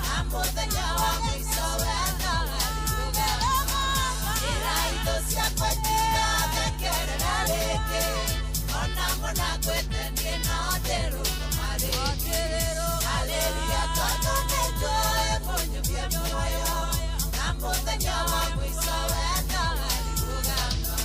na mũthenya wa mũico we no arĩrũgama. Ĩra itũ ciakwa itigathekerere rĩngĩ, ona mũna ngwĩte niĩ no ndĩrũgama rĩngĩ. Haleluya, tondũ nĩnjũĩ mũnyuke muoyo, na mũthenya wa mũico we no arĩrũgama.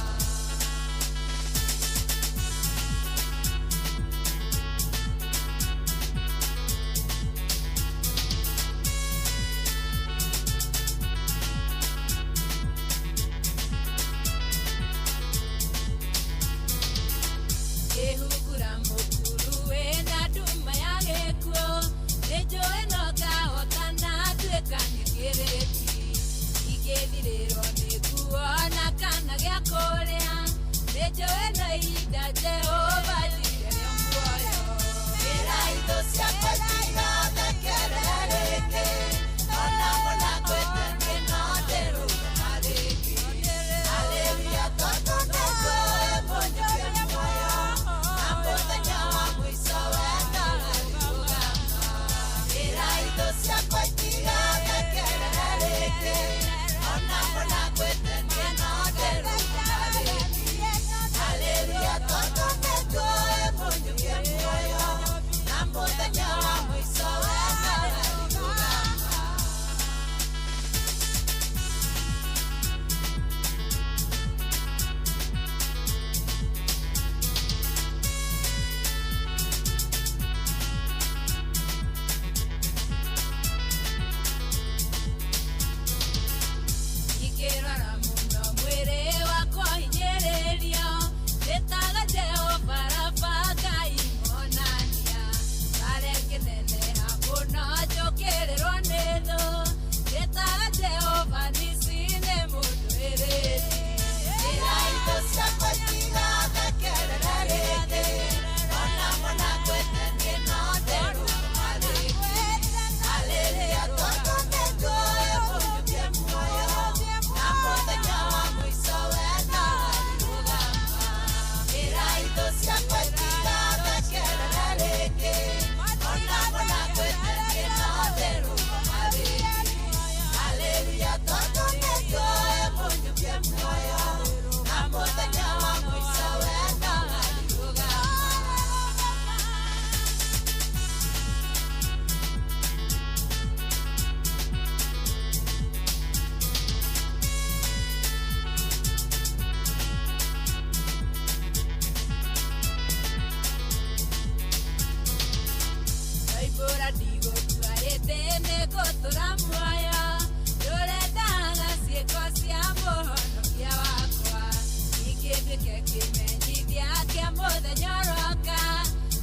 Ngĩhungura mũkuru wĩna nduma ya gĩkuũ nĩnjũĩ no ngahotana nduĩka nĩngĩrĩti ingĩthirĩrwo nĩ nguo na kana gĩa kũrĩa nĩnjũĩ no ihinda Jehova njigĩre muoyo. Ĩra itũ ciakwa itigathekerere rĩngĩ, ona mũna ngwĩte niĩ no ndĩrũgama rĩngĩ. Haleluya, tondũ nĩnjũĩ mũnyuke muoyo, na mũthenya wa mũico we no arĩrũgama. Ĩra itũ ciakwa itigathekerere rĩngĩ, ona mũna ngwĩte niĩ no ndĩrũgama rĩngĩ. Haleluya, tondũ nĩnjũĩ mũnyuke muoyo, na mũthenya wa mũico we no arĩrũgama. Ingĩrora mũno mwĩrĩ wakwa hinyĩrĩrio ndĩtaga Jehova Rafa Ngai monania barĩa ngĩneneha mũno njũkĩrĩrwo nĩ thũ ndĩtaga Jehova Nisi nĩ mũndũ wĩrĩti. Ĩra itũ ciakwa itigathekerere rĩngĩ, ona mũna ngwĩte niĩ no ndĩrũgama rĩngĩ. Haleluya, tondũ nĩnjũĩ mũnyuke muoyo, na mũthenya wa mũico we no arĩrũgama. Ĩra itũ ciakwa itigathekerere rĩngĩ, ona mũna ngwĩte niĩ no ndĩrũgama rĩngĩ. Haleluya, tondũ nĩnjũĩ mũnyuke muoyo, na mũthenya wa mũico we no arĩrũgama. Ndaibũra ndigũkua ĩndĩ nĩngũtũra muoyo ndũrendaga ciĩko cia mũhonokia wakwa ningĩ nduĩke kĩmenyithia kĩa mũthenya ũroka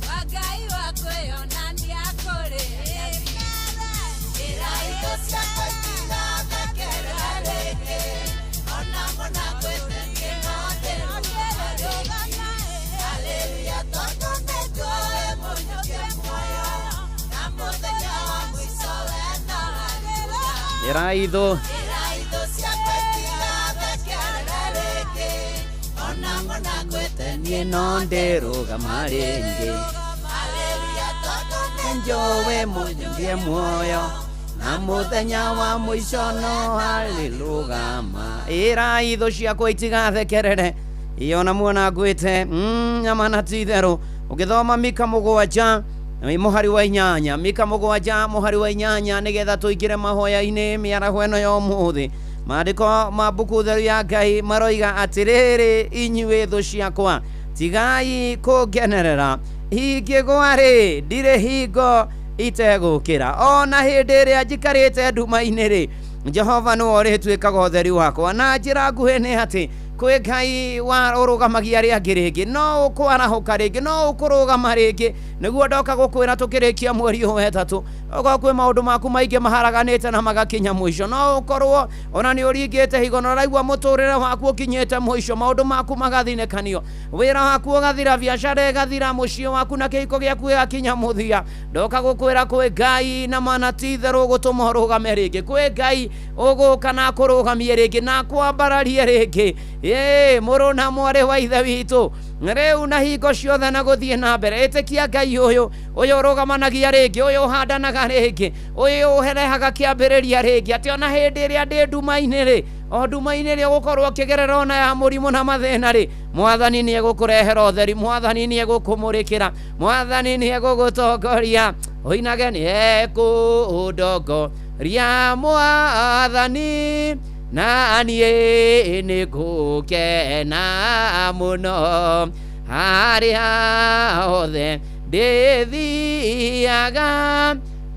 wa Ngai wa kwĩyonania kũrĩ arĩa athingu. Ĩra itũ ciakwa itigathekerere rĩngĩ, ona mũna ngwĩte niĩ no ndĩrũgama rĩngĩ. Haleluya, tondũ nĩnjũĩ mũnyuke muoyo, na mũthenya wa mũico we no arĩrũgama. Ĩra itũ Ĩra itũ ciakwa itigathekerere rĩngĩ, ona mũna ngwĩte niĩ no ndĩrũgama rĩngĩ Haleluya, tondũ njowe mũnyuke muoyo na mũthenya wa mũico no arĩrũgama. Ĩra itũ ciakwa itigathekerere iona muona ngwĩte nyama na ti itherũ. Ũngĩthoma Mika 7 mũhari wa 8, Mika 7 mũhari wa 8, nĩgetha tũingĩre mahoya-inĩ mĩaraho ĩno ya ũmũthĩ. Maandĩko ma mbuku theru ya Ngai maroiga atĩrĩrĩ, inyuĩ thũ ciakwa tigai kũngenerera, ingĩgwa rĩ ndirĩ hingo itegũkĩra, ona hĩndĩ ĩrĩa njikarĩte nduma-inĩ rĩ, Jehova nĩwe ũrĩtuĩkaga ũtheri wakwa. Na njĩra nguhĩ nĩ atĩ Kwĩ Ngai wa ũrũgamagia arĩa angĩ rĩngĩ, no ũkwarahũka rĩngĩ, no ũkũrũgama rĩngĩ. Nĩguo ndoka gũkwĩra tũkĩrĩkia mweri ũyũ wa ĩtatũ, okorwo kwĩ maũndũ maku maingĩ maharaganĩte na magakinya mũico, no ũkorwo ona nĩ ũringĩte higo na ũraigua mũtũrĩre waku ũkinyĩte mũico, maũndũ maku magathinĩkanio, wĩra waku ũgathira, biacara ĩgathira, mũciĩ waku na kĩhiko gĩaku gĩgakinya mũthia. Ndoka gũkwĩra kwĩ Ngai na mana ti itherũ ũgũtũma ũrũgame rĩngĩ. Kwĩ Ngai ũgũka na akũrũgamie rĩngĩ na akwambararie rĩngĩ. Ĩĩ, mũrũ na mwarĩ wa ithe witũ, rĩu na hingo ciothe na gũthiĩ na mbere, ĩtĩkia Ngai ũyũ, ũyũ ũrũgamanagia rĩngĩ, ũyũ ũhandanaga rĩngĩ, ũyũ ũrehaga kĩambĩrĩria rĩngĩ, atĩ ona hĩndĩ ĩrĩa ndĩ nduma-inĩ rĩ, o nduma-inĩ ĩrĩa ũgũkorwo ũkĩgerera ona ya mũrimũ na mathĩna rĩ, Mwathani nĩ egũkũrehera ũtheri, Mwathani nĩ egũkũmũrĩkĩra, Mwathani nĩ egũgũtongoria. Ũinage nĩ ekũndongoria Mwathani, na niĩ nĩ ngũkena mũno harĩa hothe ndĩthiaga,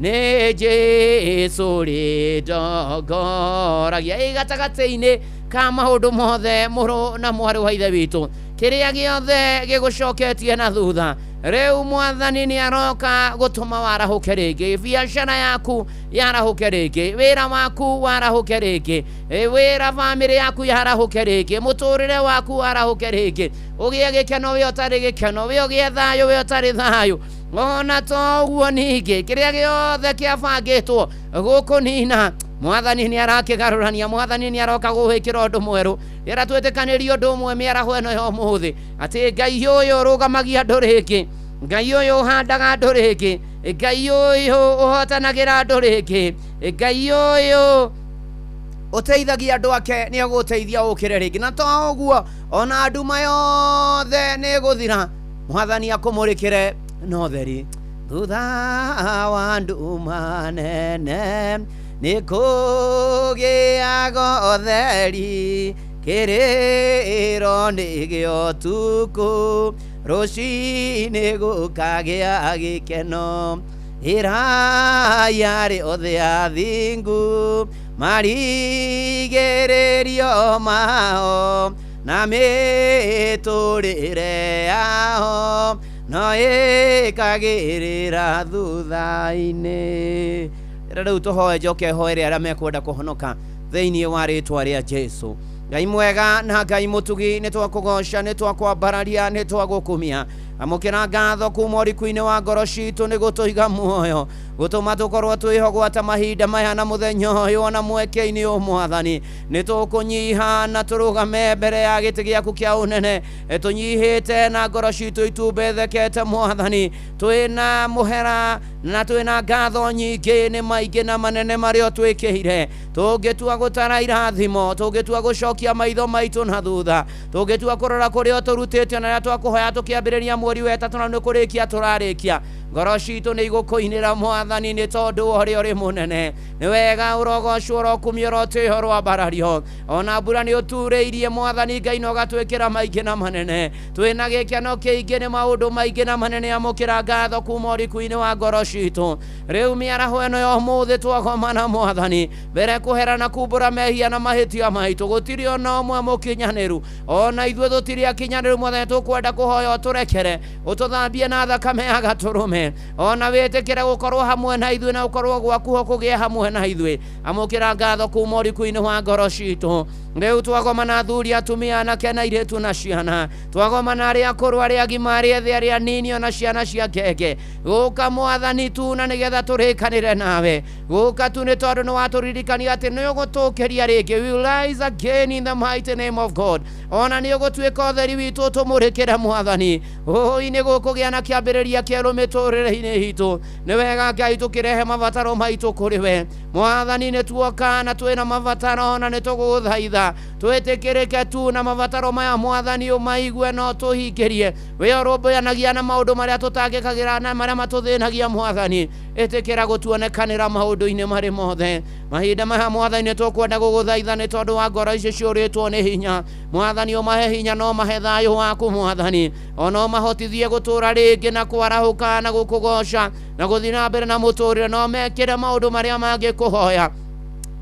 nĩ Jesũ rĩndongoragia. Ĩ gatagatĩ-inĩ ka maũndũ mothe, mũrũ na mwarĩ wa ithe witũ, kĩrĩa gĩothe gĩgũcoketie na thutha, rĩu Mwathani nĩ aroka gũtũma warahũke rĩngĩ, biacara yaku yarahũke rĩngĩ, wĩra waku warahũke rĩngĩ, wĩra bamĩrĩ yaku yarahũke rĩngĩ, mũtũrĩre waku warahũke rĩngĩ, ũgĩe gĩkeno wĩ ũtarĩ gĩkeno, wĩ ũgĩe thayũ wĩ ũtarĩ thayũ. Ona to ũguo ningĩ, kĩrĩa gĩothe kĩabangĩtwo gũkũnina, Mwathani nĩ arakĩgarũrania, Mwathani nĩ aroka gũgwĩkĩra ũndũ mwerũ. Rĩrĩa twĩtĩkanĩrie ũndũ ũmwe mĩaraho ĩno ya ũmũthĩ, atĩ Ngai ũyũ ũrũgamagia andũ rĩngĩ, Ngai ũyũ ũhandaga andũ rĩngĩ, Ngai ũyũ ũhotanagĩra andũ rĩngĩ, Ngai ũyũ ũteithagia andũ ake nĩ egũteithia ũkĩre rĩngĩ. Na to ũguo, ona nduma yothe nĩ ĩgũthira, Mwathani akũmũrĩkĩre na ũtheri. Thutha wa nduma nene nĩ kũgĩaga ũtheri, kĩrĩro nĩ gĩa ũtukũ, rũcinĩ gũkagĩa gĩkeno. Ĩrai arĩ othe athingu marigĩrĩrio mao, na mĩtũrĩre yao no ĩkagĩrĩra thutha-inĩ. Rĩu tũhoe, njoke hoere arĩa mekwenda kũhonoka thĩinĩ wa rĩtwa rĩa Jesu. Ngai mwega na Ngai mũtugi, nĩ twakũgoca, nĩ twakwambararia, nĩ twagũkumia. Amũkĩra ngatho kuma ũriku-inĩ wa ngoro citũ nĩ gũtũiga muoyo, gũtũma tũkorwo twĩho gwata mahinda maya na mũthenya ũyũ ona mweke-inĩ ũyũ. Mwathani, nĩ tũkũnyiha na tũrũgame mbere ya gĩtĩ gĩaku kĩa ũnene, tũnyihĩte na ngoro citũ itumbethekete. Mwathani, twĩna mũhera na twĩna ngatho nyingĩ nĩ maingĩ na manene marĩa ũtwĩkĩire. Tũngĩtua gũtara irathimo, tũngĩtua gũcokia maitho maitũ na thutha, tũngĩtua kũrora kũrĩa ũtũrutĩte na rĩrĩa twakũhoya tũkĩambĩrĩria mweri wa ĩtatũ na nĩ kũrĩkia tũrarĩkia, ngoro citũ nĩ igũkũinĩra Mwathani nĩ tondũ wa ũrĩa ũrĩ mũnene. Nĩ wega ũrogocwo, ũrokumio, ũrotĩo, ũroambarario. Ona mbura nĩ ũturĩirie Mwathani Ngai na ũgatwĩkĩra maingĩ na manene. Twĩna gĩkeno kĩingĩ nĩ maũndũ maingĩ na manene. Amũkĩra ngatho kuma ũriku-inĩ wa ngoro citũ. Rĩu mĩaraho ĩno ya ũmũthĩ twagomana Mwathani, mbere kũhera na kumbũra mehia na mahĩtia maitũ, gũtirĩ ona ũmwe mũkinyanĩru, ona ithuĩ tũtirĩ akinyanĩru. Mwathani, tũkwenda kũhoya ũtũrekere, ũtũthambie na thakame ya gatũrũme, ona wĩtĩkĩre gũkorwo hamwe na ithuĩ na ũkorwo gwaku ho kũgĩe hamwe na ithuĩ. Amũkĩra ngatho kuma ũriku-inĩ wa ngoro citũ. Rĩu twagomana athuri, atumia, anake na airĩtu na ciana, twagomana arĩa akũrũ, arĩa agima, arĩa ethĩ, arĩa anini, ona ciana cia ngenge, gũka Mwathani tu na nĩgetha tũrĩkanĩre nawe. Gũka tu nĩ tondũ nĩ watũririkania atĩ nĩ ũgũtũkĩria rĩngĩ. We will rise again in the mighty name of God. Ona nĩ ũgũtuĩka ũtheri witũ ũtũmũrĩkĩre Mwathani. Ũi nĩ gũkũgĩa na kĩambĩrĩria kĩerũ mĩtũrĩre-inĩ itũ. Nĩ wega Ngai tũkĩrehe mabataro maitũ kũrĩ we Mwathani. Nĩ tuoka na twĩna mabataro na nĩ tũgũgũthaitha twĩtĩkĩrĩke tu na mabataro maya Mwathani, ũmaigue no tũhingĩrie. We ũrũmbũyanagia na maũndũ marĩa tũtangĩkagĩra na marĩa matũthĩnagia. Mwathani, ĩtĩkĩra gũtuonekanĩra maũndũ-inĩ marĩ mothe mahinda maya. Mwathani, nĩ tũkwenda gũgũthaitha nĩ tondũ wa ngoro ici ciũrĩtwo nĩ hinya. Mwathani, ũmahe hinya no mahe thayũ waku Mwathani, ona ũmahotithie gũtũra rĩngĩ na kwarahũka na gũkũgoca na gũthiĩ na mbere na mũtũrĩre, no mekĩre maũndũ marĩa mangĩkũhoya,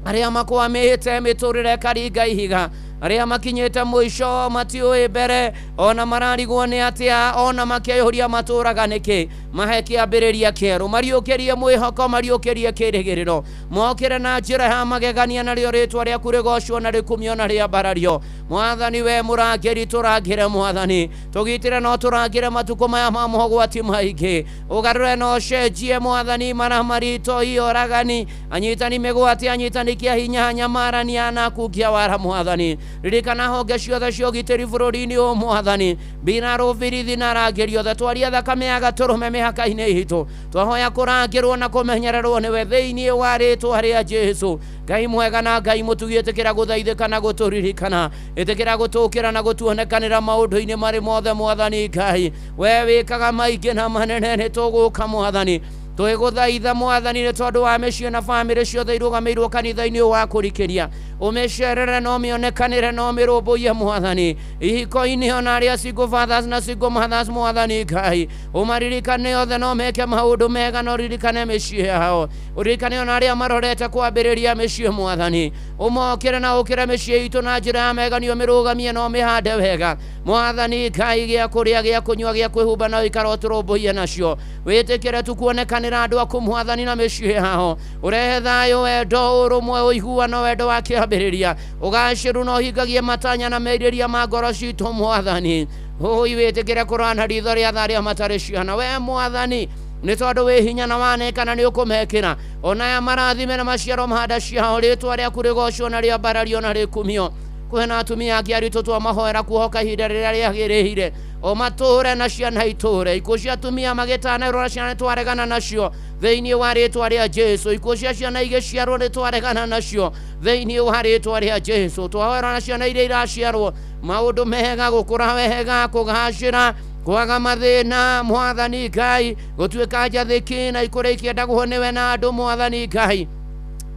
arĩa makwamĩte mĩtũrĩre ĩkaringa ihiga. Arĩa makinyĩte mũico matiũĩ mbere, ona mararigwo nĩ atĩa, ona makeyũria matũraga nĩkĩ. Mahe kĩambĩrĩria kĩerũ, mariũkĩrie mwĩhoko, mariũkĩrie kĩrĩgĩrĩro, mokĩre na njĩra ya magegania, narĩo rĩtwa rĩaku rĩgocwo na rĩkumio na rĩambarario. Mwathani we mũrangĩri, tũrangĩre Mwathani, tũgitĩre no tũrangĩre matukũ maya ma mogwati maingĩ, ũgarũre na ũcenjie Mwathani mara marito ioragani, anyitani mĩgwate, anyitani kĩa hinya, nyamarania na kungia wara Mwathani. Ririkana honge ciothe cia ũgitĩri bũrũri-inĩ ũyũ Mwathani, mbirarũ, birithi na arangĩri othe, twaria thakame ya gatũrũme mĩhaka-inĩ itũ, twahoya kũrangĩrwo na kũmenyererwo nĩwe thĩinĩ wa rĩtwa rĩa Jesũ. Ngai mwega na Ngai mũtugi, ĩtĩkĩra gũthaithĩka na gũtũririkana, ĩtĩkĩra gũtũkĩra na gũtuonekanĩra maũndũ-inĩ marĩ mothe Mwathani Ngai. We wĩkaga maingĩ na manene, nĩ tũgũka Mwathani, twĩgũthaitha Mwathani nĩ tondũ wa mĩciĩ na bamĩrĩ ciothe irũgamĩirwo kanitha-inĩ ũyũ wa kũrikĩria, ũmĩcerere na ũmĩonekanĩre na ũmĩrũmbũiye Mwathani, ihiko-inĩ ona arĩa single fathers na single mothers Mwathani Ngai, ũmaririkane othe na ũmeke maũndũ mega, na ũririkane mĩciĩ yao, ũririkane ona arĩa marorete kwambĩrĩria mĩciĩ Mwathani, ũmokĩre na ũkĩre mĩciĩ itũ na njĩra ya magegania, ũmĩrũgamie na ũmĩhande wega Mwathani Ngai, gĩa kũrĩa, gĩa kũnyua, gĩa kwĩhumba na ũikara ũtũrũmbũiye nacio, wĩtĩkĩre tu kuonekanĩra andũ aku Mwathani na mĩciĩ yao, ũrehe thayũ, wendo, ũrũmwe, ũiguano, wendo wa kĩambĩrĩria, ũgacĩru na ũhingagie matanya na merirĩria ma ngoro citũ Mwathani. Ũi wĩtĩkĩre kũrana ritho rĩa tha arĩa matarĩ ciana, we Mwathani nĩ tondũ wĩ hinya na wanekana nĩ ũkũmekĩra, ona aya marathime na maciaro ma nda ciao, rĩtwa rĩaku rĩgocwo na rĩambarario na rĩkumio. Kwĩna atumia angĩ aritũ twamahoera kuohoka ihinda rĩrĩa rĩagĩrĩire, o matũre na ciana itũre, ikuũ cia atumia magĩtanairwo na ciana nĩtwaregana nacio thĩinĩ wa rĩtwa rĩa Jesũ, ikuũ cia ciana igĩciarwo nĩtwaregana nacio thĩinĩ wa rĩtwa rĩa Jesũ, twahoera na ciana iria iraciarwo maũndũ mega, gũkũra wega, kũgacĩra, kwaga mathĩna Mwathani Ngai, gũtuĩka njathĩki na ikũrĩa ikĩendagwo nĩwe na andũ Mwathani Ngai,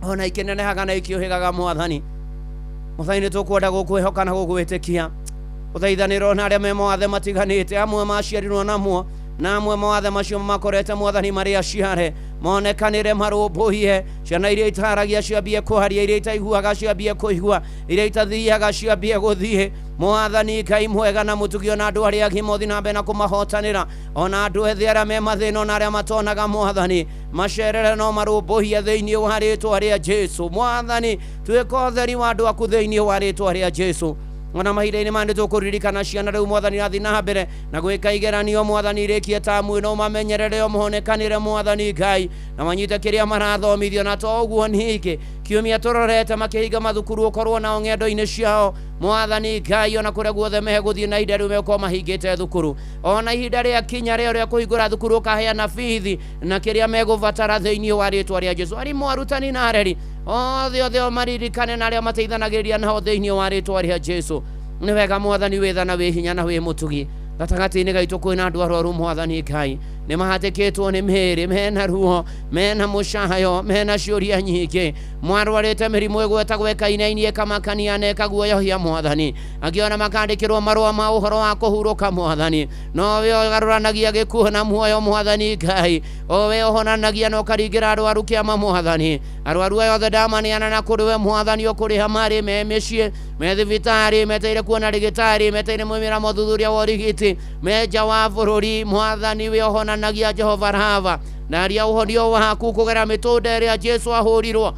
ona ikĩnenehaga na ikĩũhĩgaga Mwathani. Mwathani nĩ tũkwenda gũkwĩhoka na gũgwĩtĩkia, ũthaithanĩro na arĩa me mawathe matiganĩte, amwe maciarirwo namo na amwe mawathe macio makorete Mwathani marĩ aciare, monekanĩre, marũmbũiye ciana iria itaragia ciambie kũharia, iria itaiguaga ciambie kũigua, iria itathiaga ciambie gũthiĩ. Mwathani Ngai mwega na mũtugi, ona andũ arĩa agima ũthiĩ na mbere na kũmahotanĩra, ona andũ ethĩ arĩa me mathĩna, ona arĩa matonaga Mwathani, macerere no marũmbũiye thĩinĩ wa rĩtwa rĩa Jesũ. Mwathani tuĩka ũtheri wa andũ aku thĩinĩ wa rĩtwa rĩa Jesũ. Ona mahinda-inĩ maya nĩ tũkũririkana ciana rĩu Mwathani rathiĩ na mbere na gwĩka igeranio Mwathani irĩkie tamu ĩno, ũmamenyerere, ũmonekanĩre Mwathani Ngai, na manyite kĩrĩa marathomithio, na to ũguo ningĩ kiumia tũrorete makĩhinga mathukuru, ũkorwo nao ng'endo-inĩ ciao Mwathani Ngai, ona kũrĩa guothe megũthiĩ na ihinda rĩu megũkorwo mahingĩte thukuru, ona ihinda rĩa kinya rĩo rĩa kũhingũra thukuru ũkaheana bithi na kĩrĩa megũbatara thĩinĩ wa rĩtwa rĩa Jesũ. Arimũ, arutani na areri othe othe ũmaririkane na arĩa mateithanagĩrĩria nao thĩinĩ wa rĩtwa rĩa Jesũ. Nĩ wega Mwathani wĩ tha na wĩ hinya na wĩ mũtugi, gatagatĩ-inĩ gaitũ kwĩna andũ arwaru Mwathani Ngai, nĩ mahatĩkĩtwo nĩ mĩĩrĩ, mena ruo, mena mũcayo, mena ciũria nyingĩ, mwarwarĩte mĩrimũ ĩgwetagwo ĩkainainia, ĩkamakania na ĩkaguoyohia Mwathani, angĩ ona makandĩkĩrwo marũa ma ũhoro wa kũhurũka Mwathani, no we ũgarũranagia gĩkuũ na muoyo Mwathani Ngai, o we ũhonanagia na ũkaringĩra arwaru kĩama Mwathani, arwaru aya othe ndamaneana na kũrĩ we Mwathani, ũkũrĩha marĩ me mĩciĩ, me thibitarĩ, meteire kuona rĩgĩtarĩ, meteire mwĩmĩra mothuthuria wa ũrigiti, me nja wa bũrũri Mwathani we ũhonanagia Jehova Rafa, na aria ũhonio waku kũgera mĩtũnda ĩrĩa Jesũ ahũrirwo.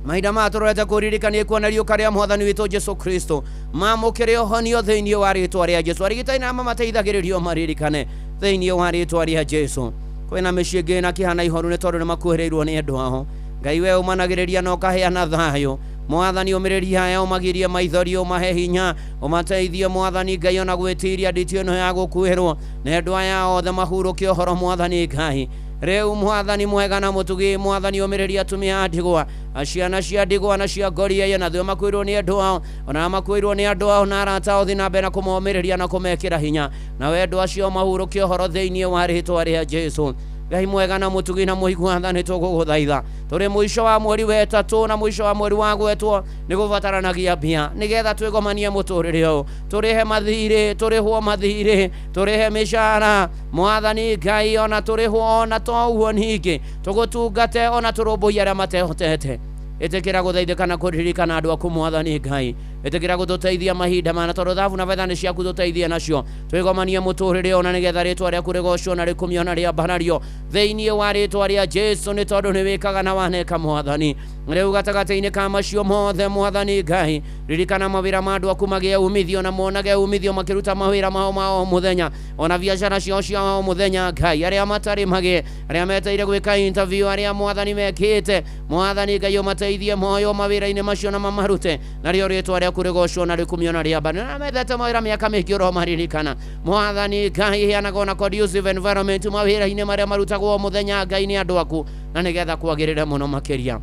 Mahinda maya tũrorete kũririkania kuona riũka rĩa Mwathani witũ Jesũ Kristo, mamũkĩre ũhonio thĩinĩ wa rĩtwa rĩa Jesũ. Arigitani na mamateithagĩrĩrio maririkane thĩinĩ wa rĩtwa rĩa Jesũ. Kwĩna mĩciĩ ĩngĩ na kĩeha na ihoru nĩ tondũ nĩ makuhĩrĩirwo nĩ andũ ao. Ngai we ũmanagĩrĩria na ũkaheana thayũ Mwathani, ũmĩrĩria aya, ũmagirie maithori, ũmahe hinya, ũmateithie Mwathani Ngai ona gwĩtiria nditi ĩno ya gũkuĩrwo, na andũ aya othe mahurũke ũhoro Mwathani Ngai. Rĩu Mwathani mwega na mũtugi, Mwathani ũmĩrĩria atumia a ndigwa, ciana cia ndigwa na cia ngoria na thio makuĩrwo nĩ andũ ao, ona makuĩrwo nĩ andũ ao na arata ao, thiĩ na mbere na kũmomĩrĩria na kũmekĩra hinya, na wendo acio mahurũke ũhoro thĩinĩ wa rĩtwa rĩa Jesũ. Ngai mwega na mũtugi na mũigua tha, nĩ tũgũgũthaitha tũrĩ mũico wa mweri wa ĩtatũ na mũico wa mweri wa gwetwo, nĩ gũbataranagia mbia nĩgetha twĩgomanie mũtũrĩre ũyũ, tũrĩhe mathirĩ, tũrĩhwo mathirĩ, tũrĩhe mĩcara Mwathani Ngai, ona tũrĩhwo ona to ũguo ningĩ tũgũtungate ona tũrũmbũiye arĩa matehotete. Ĩtĩkĩra gũthaithĩka na kũririkana andũ aku mwathani Ngai. Ĩtĩkĩra gũtũteithia mahinda mana tondũ thabu na betha nĩ ciaku tũteithie nacio. Twĩgomanie mũtũrĩre ona nĩgetha rĩtwa rĩaku rĩgocwo na rĩkumio na rĩambarario thĩinĩ wa rĩtwa rĩa Jesu, nĩ tondũ nĩ wĩkaga na waneka mwathani. Rĩu gatagatĩ-inĩ ka macio mothe mwathani Ngai, ririkana mawĩra ma andũ aku magĩe umithio na monage umithio makĩruta mawĩra mao ma o mũthenya, ona biacara ciao cia o mũthenya Ngai. Arĩa matarĩ magĩe, arĩa meteire gwĩka interview, arĩa mwathani mekĩte, mwathani Ngai ũmateithie moyo mawĩra-inĩ macio na mamarute, narĩo rĩtwa rĩaku rĩgocwo na rĩkumio na rĩambario. Na methete mawĩra mĩaka mĩingĩ ũromaririkana mwathani Ngai, heanaga ona conducive environment mawĩra-inĩ marĩa marutagwo mũthenya Ngai nĩ andũ aku, na nĩgetha kwagĩrĩre mũno makĩria.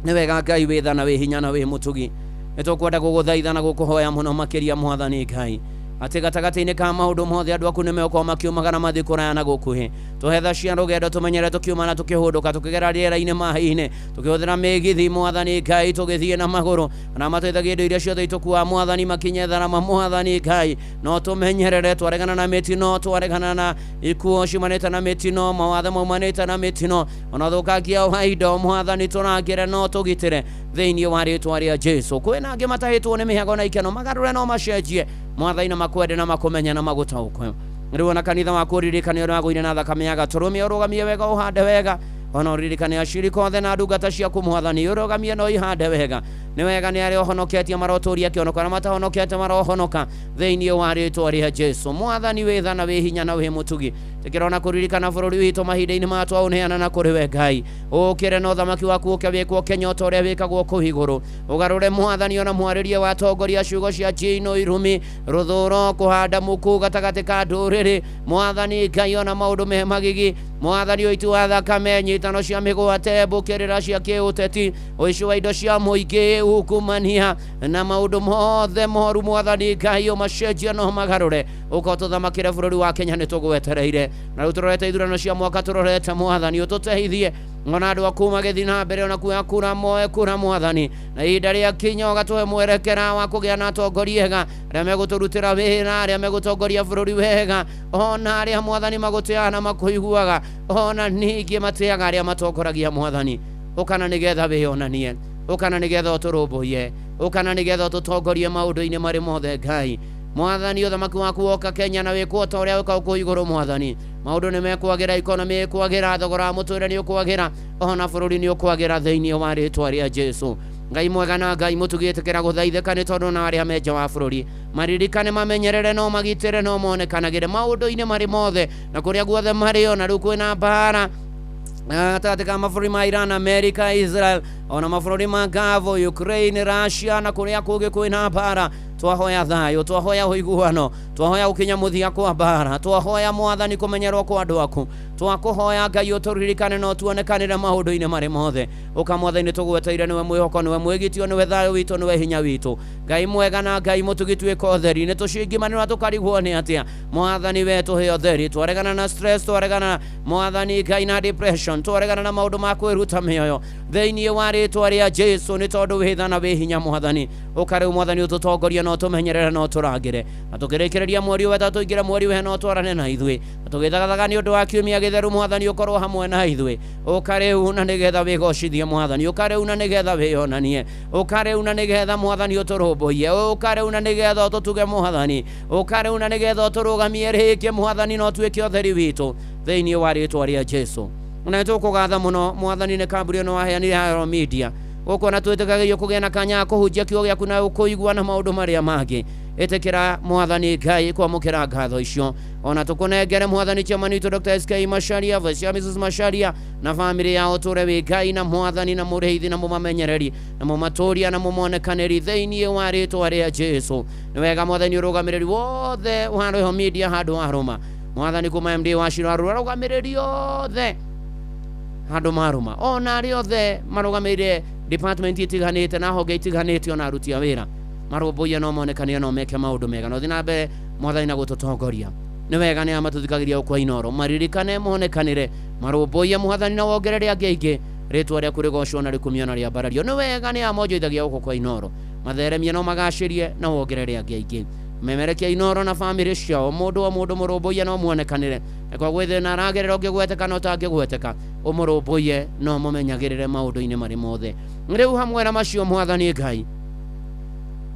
Nĩ wega Ngai wĩ tha na wĩ hinya na wĩ mũtugi, nĩ tũkwenda gũgũthaitha na gũkũhoya mũno makĩria mwathani Ngai, atĩ gatagatĩ-inĩ ka maũndũ mothe andũ aku nĩ megũkorwo makiumagara mathiĩ kũraya na gũkuhĩ. Tũhe tha cia rũgendo, tũmenyere tũkiuma na tũkĩhũndũka, tũkĩgera rĩera-inĩ, maĩ-inĩ, tũkĩhũthĩra mĩgithi mwathani Ngai, tũgĩthiĩ na magũrũ, na mateithagia indo iria ciothe itũkuaga mwathani makinye tharama mwathani Ngai. No tũmenyerere, twaregana na mĩtino, twaregana na ikuũ ciumanĩte na mĩtino, mawatho maumanĩte na mĩtino, ona ũthũkangia wa indo mwathani, tũrangĩre no tũgitĩre thĩinĩ wa rĩtwa rĩa Jesu. Kwĩna angĩ matahĩtwo nĩ mĩhago na ikeno, magarũre no macenjie mwathani, na makwende na makũmenye na magũtaũkwe. Rĩu ona kanitha waku ũririkane ũrĩa wagũire na thakame ya gatũrũme, ũrũgamie wega, ũhande wega. Ona ũririkane acirika othe na ndungata ciaku mwathani, ũrũgamie no ihande wega. Nĩ wega nĩ arĩa ũhonoketie marotũria kĩonoko, na matahonokete marohonoka thĩinĩ wa rĩtwa rĩa Jesu. Mwathani wĩ tha na wĩ hinya na wĩ mũtugi, tĩkĩrona kũririkana bũrũri witũ mahinda-inĩ maya twaũneana na kũrĩ we Ngai. Ũkĩre na ũthamaki waku ũke wĩkwo Kenya ta ũrĩa wĩkagwo kũu igũrũ. Ũgarũre mwathani ona mwarĩrie wa atongoria ciugo cia njino, irumi, rũthũro, kũhanda muku gatagatĩ ka ndũrĩrĩ mwathani Ngai, ona maũndũ me magigi mwathani, ũiti wa thakame, nyitano cia mĩgwate, mbũkĩrĩra cia kĩũteti, ũici wa indo cia mũingĩ, ukumania na maũndũ mothe moru mwathani Ngai, ũmacenjie no magarũre. Ũka ũtũthamakĩre bũrũri wa Kenya, nĩ tũgwetereire. Na rĩu tũrorete ithurano cia mwaka, tũrorete mwathani ũtũteithie ona andũ aku magĩthiĩ na mbere ona kuoya kura, moe kura mwathani, na ihinda rĩa kinya ũgatũhe mwerekera wa kũgĩa na atongoria ega, arĩa megũtũrutĩra wĩra, arĩa megũtongoria bũrũri wega, ona arĩa mwathani magũtĩaga na makũiguaga, ona ningĩ matĩaga arĩa matongoragia mwathani. Ũkana nĩgetha wĩyonanie, ũkana nĩgetha ũtũrũmbũiye, ũkana nĩgetha ũtũtongorie maũndũ-inĩ marĩ mothe Ngai. Mwathani ũthamaki waku woka Kenya na wĩkwo ta ũrĩa wĩkagwo kũu igũrũ mwathani, maũndũ nĩ mekwagĩra, ikonomi ĩkwagĩra, thogora wa mũtũrĩre nĩ ũkwagĩra, ona bũrũri nĩ ũkwagĩra thĩinĩ wa rĩtwa rĩa Jesu. Ngai mwega na Ngai mũtugi, ĩtĩkĩra gũthaithĩka nĩ tondũ na arĩa me nja wa bũrũri maririkane, mamenyerere, no magitĩre, no monekanagĩre maũndũ-inĩ marĩ mothe na kũrĩa guothe marĩ. Ona rĩu kwĩna mbara gatagatĩ ka mabũrũri ma Iran, America, Israel, ona mabũrũri ma Gavo, Ukraine, Russia na kũrĩa kũngĩ kwĩna mbara. Twahoya thayũ, twahoya ũiguano, twahoya gũkinya mũthia kwa mbara, twahoya mwathani kũmenyerwo kwa andũ aku, twakũhoya Ngai ũtũririkane na ũtuonekanĩre maũndũ-inĩ marĩ mothe. Ũka mwathani, tũgweteire, nĩwe mwĩhoko, nĩwe mwĩgitio, nĩwe thayũ witũ, nĩwe hinya witũ. Ngai mwega na Ngai mũtugi, tuĩka ũtheri, nĩ tũcingimanĩrwa tũkarigwo nĩ atĩa mwathani, we tũhe ũtheri. Twaregana na stress, twaregana mwathani Ngai na depression, twaregana na maũndũ ma kwĩruta mĩoyo thĩinĩ wa rĩtwa rĩa Jesu, nĩ tondũ wĩ tha na wĩ hinya mwathani. Ũka rĩu mwathani ũtũtongorie na ũtũmenyerere na ũtũrangĩre, na tũkĩrĩkĩrĩria mweri ũyũ wetatũ tũingĩre mweri ũyũ na ũtwarane na ithuĩ, na tũgĩthagathaga nĩ ũndũ wa kiumia gĩtheru mwathani, ũkorwo hamwe na ithuĩ. Ũka rĩu na nĩgetha wĩgocithie mwathani, ũka rĩu na nĩgetha wĩyonanie, ũka rĩu na nĩgetha mwathani ũtũrũmbũiye, ũka rĩu na nĩgetha ũtũtuge mwathani, ũka rĩu na nĩgetha ũtũrũgamie rĩngĩ mwathani, na ũtuĩke ũtheri witũ thĩinĩ wa rĩtwa rĩa Jesu. Na nĩtũkũgatha mũno mwathani nĩ kambuni ĩno waheanire ya Royal Media gũkũ, na twĩtĩkagĩrio kũgĩa na kanya ga kũhunjia kiugo gĩaku na kũigua na maũndũ marĩa mangĩ. Ĩtĩkĩra mwathani Ngai kwamũkĩra ngatho icio, ona tũkũnengere mwathani chairman witũ Dr. SK Macharia, Vice Chair Mrs. Macharia na famĩlĩ yao, tũre wĩ Ngai na mwathani na mũrĩithi na mũmamenyereri na mũmatũria na mũmonekanĩri thĩinĩ wa rĩtwa rĩa Jesu. Nĩ wega mwathani ũrũgamĩrĩri wothe wa Royal Media handũ wa Roma mwathani, kuma MD wa Shiro arũgamĩrĩri othe handũ marũma, ona arĩa othe marũgamĩrĩire department itiganĩte na honge itiganĩte, ona aruti a wĩra marũmbũiye no monekanie no meke maũndũ mega, no thiĩ na mbere mwathani na gũtũtongoria. Nĩ wega nĩ amatũthikagĩria kwa Inooro, maririkane, monekanĩre, marũmbũiye mwathani na wongerere angĩ aingĩ, rĩtwa rĩaku rĩgocwo na rĩkumio na rĩambarario. Nĩ wega nĩ amonjoithagia gũkũ kwa Inooro, matheremie no magacĩrie na wongerere angĩ aingĩ. Memerekia Inooro na bamĩrĩ ciao, mũndũ o mũndũ mũrũmbũiye no muonekanĩre, na kwa gwĩ thĩna aragerera ũngĩgweteka na ũtangĩgweteka, ũmũrũmbũiye no mũmenyagĩrĩre maũndũ-inĩ marĩ mothe. Rĩu hamwe na macio Mwathani Ngai,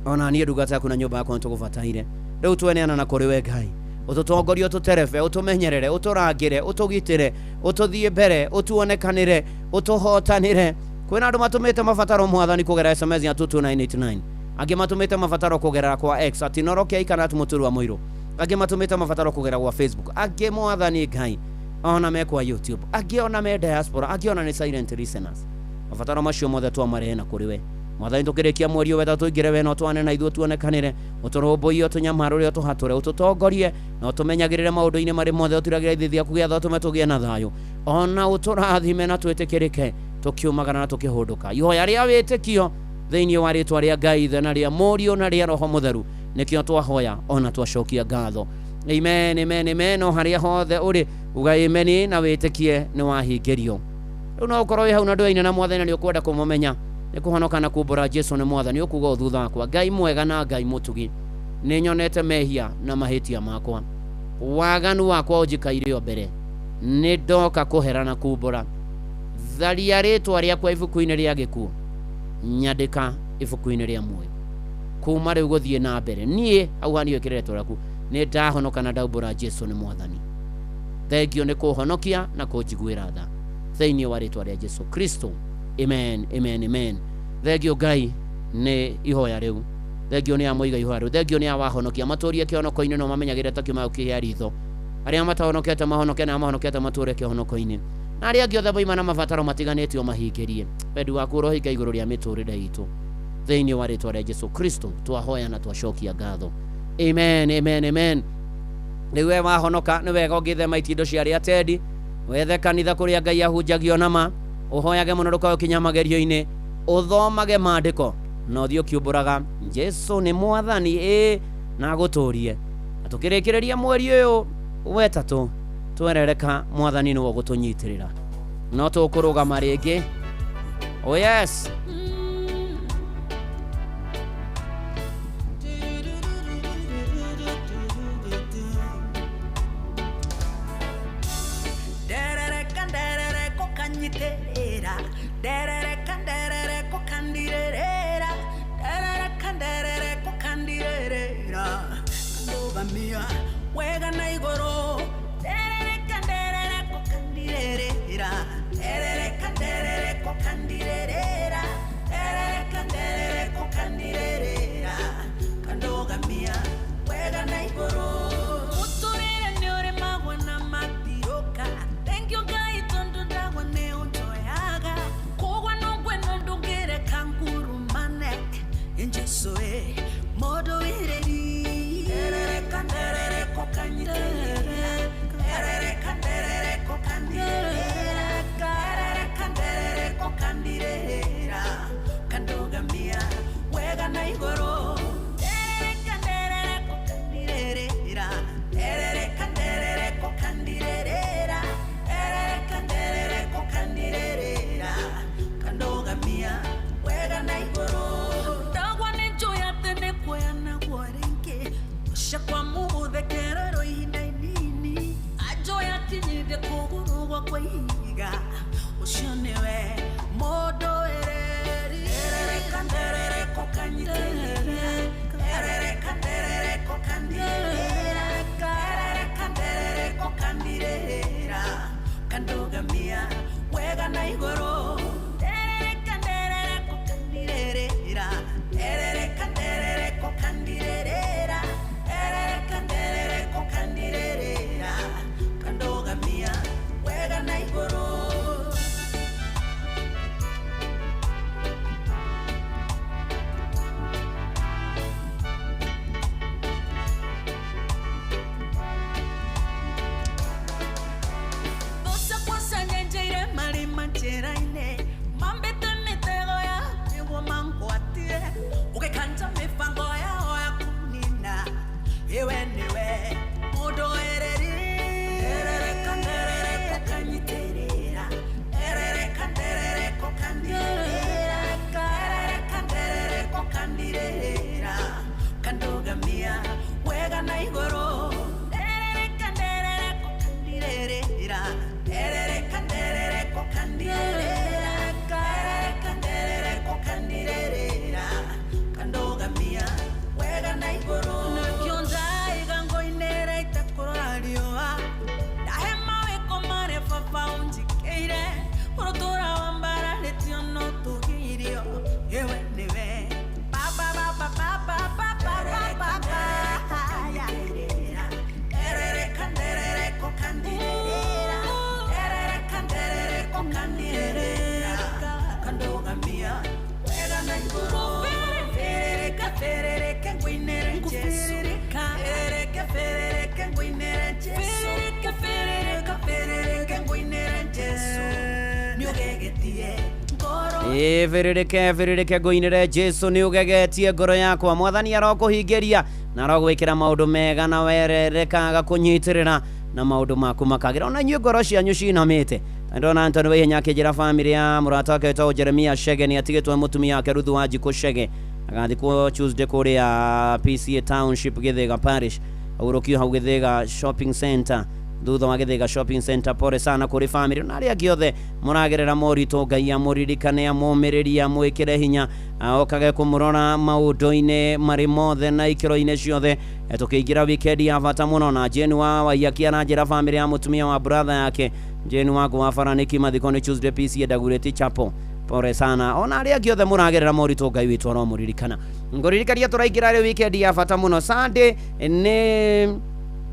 ona niĩ ndungata yaku na nyũmba yakwa nĩtũgũbataire. Rĩu tweneana na kũrĩ we Ngai, ũtũtongorie, ũtũterebe, ũtũmenyerere, ũtũrangĩre, ũtũgitĩre, ũtũthiĩ mbere, ũtuonekanĩre, ũtũhotanĩre. Kwĩna andũ matũmĩte mabataro Mwathani kũgerera SMS ya 22989, angĩ matũmĩte mabataro kũgerera kwa X at Inooro K kana at Mũturi wa Mũirũ, angĩ matũmĩte mabataro kũgerera gwa Facebook, angĩ Mwathani Ngai ona me kwa YouTube, angĩ ona me diaspora, angĩ ona nĩ silent listeners. Mabataro macio mothe twamarehe na kũrĩ we Mwathani. Tũkĩrĩkia mweri ũyũ wetha tũingĩre we no twane na ithuĩ, tuonekanĩre, ũtũrũmbũiye, ũtũnyamarũre, ũtũhatũre, ũtũtongorie na ũtũmenyagĩrĩre maũndũ-inĩ marĩ mothe, ũturagĩre ithithi yaku gĩatha, ũtũme tũgĩe na thayũ, ona ũtũrathime na twĩtĩkĩrĩke tũkiumagara na tũkĩhũndũka. Ihoya rĩa wĩtĩkio thĩinĩ wa rĩtwa rĩa Ngai Ithe na rĩa Mũriũ na rĩa Roho Mũtheru nĩkĩo twahoya ona twacokia ngatho. Amen, amen, amen. No harĩa hothe ũrĩ uga amen na wĩtĩkie nĩ wahingĩrio. Rĩu no ũkorwo wĩ hau na ndũyaine na Mwathani na nĩ ũkwenda kũmũmenya, nĩ kũhonoka na kumbũra Jesu nĩ Mwathani, ũkuga ũũ thutha wakwa: Ngai mwega na Ngai mũtugi, nĩ nyonete mehia na mahĩtia makwa, waganu wakwa ũnjikaire o mbere, nĩ ndoka kũhera na kumbũra. Tharia rĩtwa rĩakwa ibuku-inĩ rĩa gĩkuũ, nyandĩka ibuku-inĩ rĩa muoyo. Kuma rĩu gũthiĩ na mbere, niĩ hau hani wĩkĩre rĩtwa rĩaku, nĩ ndahonoka na ndaumbũra Jesu nĩ Mwathani. Thengio nĩ kũhonokia na kũnjiguĩra tha thĩinĩ wa rĩtwa rĩa Jesu Kristo. Amen, amen, amen. Thengio Ngai nĩ ihoya rĩu, thengio nĩ amoiga ihoya rĩu, thengio nĩ awahonokia matũrie kĩhonoko-inĩ no mamenyagĩrĩre ta kĩuma kĩhĩa ritho. Arĩa matahonokete mahonoke, na mahonokete matũre kĩhonoko-inĩ, na arĩa angĩ othe moima na mabataro matiganĩte ũmahingĩrie. Wendi waku ũrohinga igũrũ rĩa mĩtũrĩre itũ thĩinĩ wa rĩtwa rĩa Jesu Kristo twahoya na twacokia ngatho. Amen, amen, amen. Rĩu we wahonoka, nĩ wega ũngĩthema itindo cia arĩa atendi, wethe kanitha kũrĩa Ngai ahunjagio nama, ũhoyage mũno ndũkae ũkinya magerio-inĩ, ũthomage maandĩko na ũthiĩ ũkiumbũraga Jesu nĩ Mwathani, ĩ na agũtũrie. Na tũkĩrĩkĩrĩria mweri ũyũ wetatũ, twerereka Mwathani nĩwe ũgũtũnyitĩrĩra, no tũkũrũgama rĩngĩ. Oh yes. Nderereka, nderereko kanyiterera, nderereka, nderereko kandirerera, nderereka, nderereko kandirerera, ndũgamia wega na igũrũ. Nderereka, nderereko kandirerera, nderereka, nderereko kandirerera, nderereka, nderereko kandirerera, kandũgamia wega na igũrũ. Mũtũrĩre nĩ ũrĩmagwo na matirũka. Thank you Ngai tondũ ndagwa nĩ ũnjoyaga kũgwa no ngweno ndũngĩreka ngurumane. Jesu ĩ mũndũ wĩrĩri. Nderereka, nderereko kanyitĩrĩra, nderereka, nderereko kandirĩrĩra, nderereka, nderereko kandirĩrĩra, kandũgamia wega na igũrũ. Nderereka, nderereko kandirĩrĩra, nderereka, nderereko kandirĩrĩra, nderereka, nderereko kandirĩrĩra, kandũgamia wega na igũrũ. Ndagwa nĩ njũĩ atĩ nĩ kuoya naguo rĩngĩ ũcakwa mũthekererwo ihinda inini, anjũĩ akinyithie kũgũrũ gwakwa ihiga, ũcio nĩwe mũndũ wĩrĩri. Nderereka, nderereko kanyitĩrĩra, nderereka, nderereko kandirĩrĩra, nderereka, nderereko kandirĩrĩra, kandũgamia wega na igũrũ. Nderereka, nderereko kandirĩrĩra, nderereka, nderereko kandirĩrĩra, nderereka, nderereko kandirĩrĩra, kandũgamia wega na igũrũ. Ĩbĩrĩrĩke bĩrĩrĩke ngũinĩre Jesu nĩ ũgegetie ngoro yakwa. Mwathani arokũhingĩria na arogwĩkĩra maũndũ mega na werereka agakũnyitĩrĩra na maũndũ maku makagĩra. Ona inyuĩ ngoro cianyu cinamĩte. Ndona Anthony Waihenya akĩnjĩra bamĩrĩ ya mũrata wake wĩtagwo Jeremia Chege nĩ atigĩtwo mũtumia wake Ruthu Wanjikũ Chege, agathikwo Tuesday kũrĩa PCA Township Gĩthĩga Parish, ahurũkio hau Gĩthĩga Shopping Center, thutha wa Gĩthĩga Shopping Center. Pole sana kũrĩ bamĩrĩ na arĩa angĩ othe mũragerera moritũ. Ngai amũririkane, amũmĩrĩrie, amwĩkĩre hinya, okage kũmũrora maũndũ-inĩ marĩ mothe na ikĩro-inĩ ciothe. Tũkĩingĩra weekend ya bata mũno na Jane wa Waiyaki aranjĩra bamĩrĩ ya mũtumia wa brother yake Jane wangu wa Baraniki, mathiko nĩ Tuesday PCA Dagoretti Chapel. Pole sana ona arĩa angĩ othe mũragerera moritũ, Ngai witũ aromũririkana. Ngũririkania tũraingĩra rĩu weekend ya bata mũno. Sunday nĩ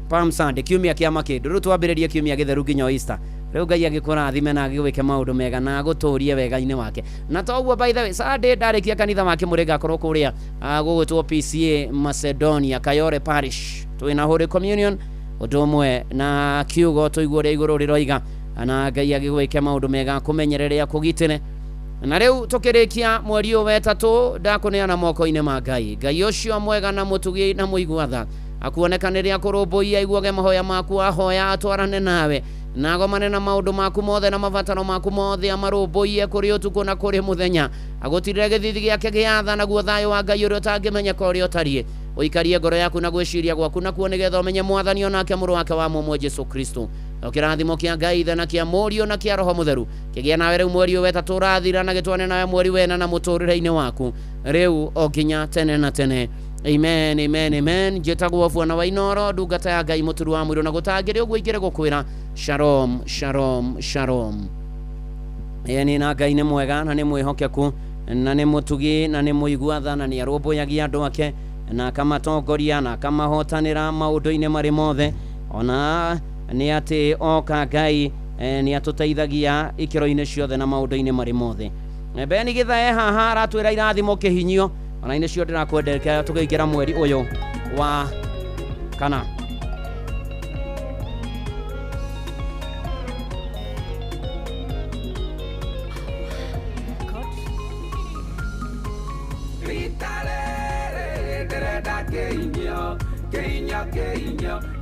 Palm Sunday, kiumia kĩa makĩndũ. Rĩu twambĩrĩrie kiumia gĩtheru nginya Easter. Rĩu Ngai agĩkũrathime na agĩgwĩke maũndũ mega na agũtũrie wega-inĩ wake. Na toguo by the way, Sunday ndarĩkia kanitha wa Kĩmũrĩ ngakorwo kũrĩa gũgwĩtwo PCA Macedonia Kayore Parish, twĩna Holy Communion ũndũ ũmwe na kiugo tũigue ũrĩa igũrũ rĩroiga, na Ngai agĩgwĩke maũndũ mega, akũmenyerere, akũgitĩre. Na rĩu tũkĩrĩkia mweri ũyũ wetatũ, ndakũneana moko-inĩ ma Ngai. Ngai ũcio mwega na mũtugi na mũigua tha akuonekanĩre, akũrũmbũiye, aiguage mahoya maku, ahoya atwarane nawe na agomane na maũndũ maku mothe na mabataro maku mothe, amarũmbũiye kũrĩ ũtukũ na kũrĩ mũthenya, agũtirĩre gĩthithi gĩake gĩa tha, naguo thayũ wa Ngai ũrĩa ũtangĩmenyeka ũrĩa ũtariĩ ũikarie ngoro yaku na gwĩciria gwaku nakuo, nĩgetha ũmenye Mwathani onake mũrũ wake wa mũmwe Jesu Kristo. Kĩrathimo kĩa Ngai Ithe na kĩa Mũriũ na kĩa Roho Mũtheru kĩgĩe nawe rĩu mweri ũyũ wetatũ ũrathira, na gĩtwane nawe mweri wena na mũtũrĩre-inĩ waku rĩu o nginya tene na tene. Amen, amen, amen. Njĩtagwo Bwana wa Inoro, ndungata ya Ngai mũturu wa mũirũ, na gũtangĩrĩ ũguo ingĩrĩ gũkwĩra shalom, shalom, shalom. Ĩni na Ngai nĩ mwega na nĩ mwĩhokeku na nĩ mũtugi na nĩ mũigua tha na nĩ arũmbũyagia andũ ake na akamatongoria na akamahotanĩra maũndũ-inĩ marĩ mothe. Ona nĩ atĩ oka Ngai nĩ atũteithagia ikĩro-inĩ ciothe na maũndũ-inĩ marĩ mothe. Beni Githae haha aratwĩra irathimo kĩhinyio, ona inĩ cio ndĩrakwendekera tũkĩingĩra mweri ũyũ wa kana.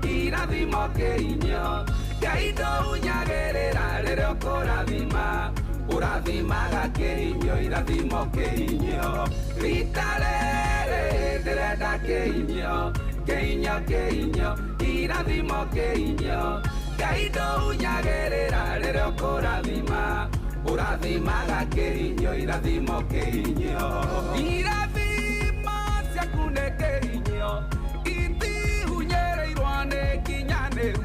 Irathimo kĩhinyio, Ngai ndũhunyagĩrĩra rĩrĩa ũkũrathima, ũrathimaga kĩhinyio, irathimo kĩhinyio. Rita rĩrĩ ndĩrenda kĩhinyio, kĩhinyio, kĩhinyio, irathimo kĩhinyio, Ngai ndũhunyagĩrĩra rĩrĩa ũkũrathima, ũrathimaga kĩhinyio, irathimo kĩhinyio. Irathimo ciaku nĩ kĩhinyio, itihunyĩrĩirwo nĩ kinyanĩru,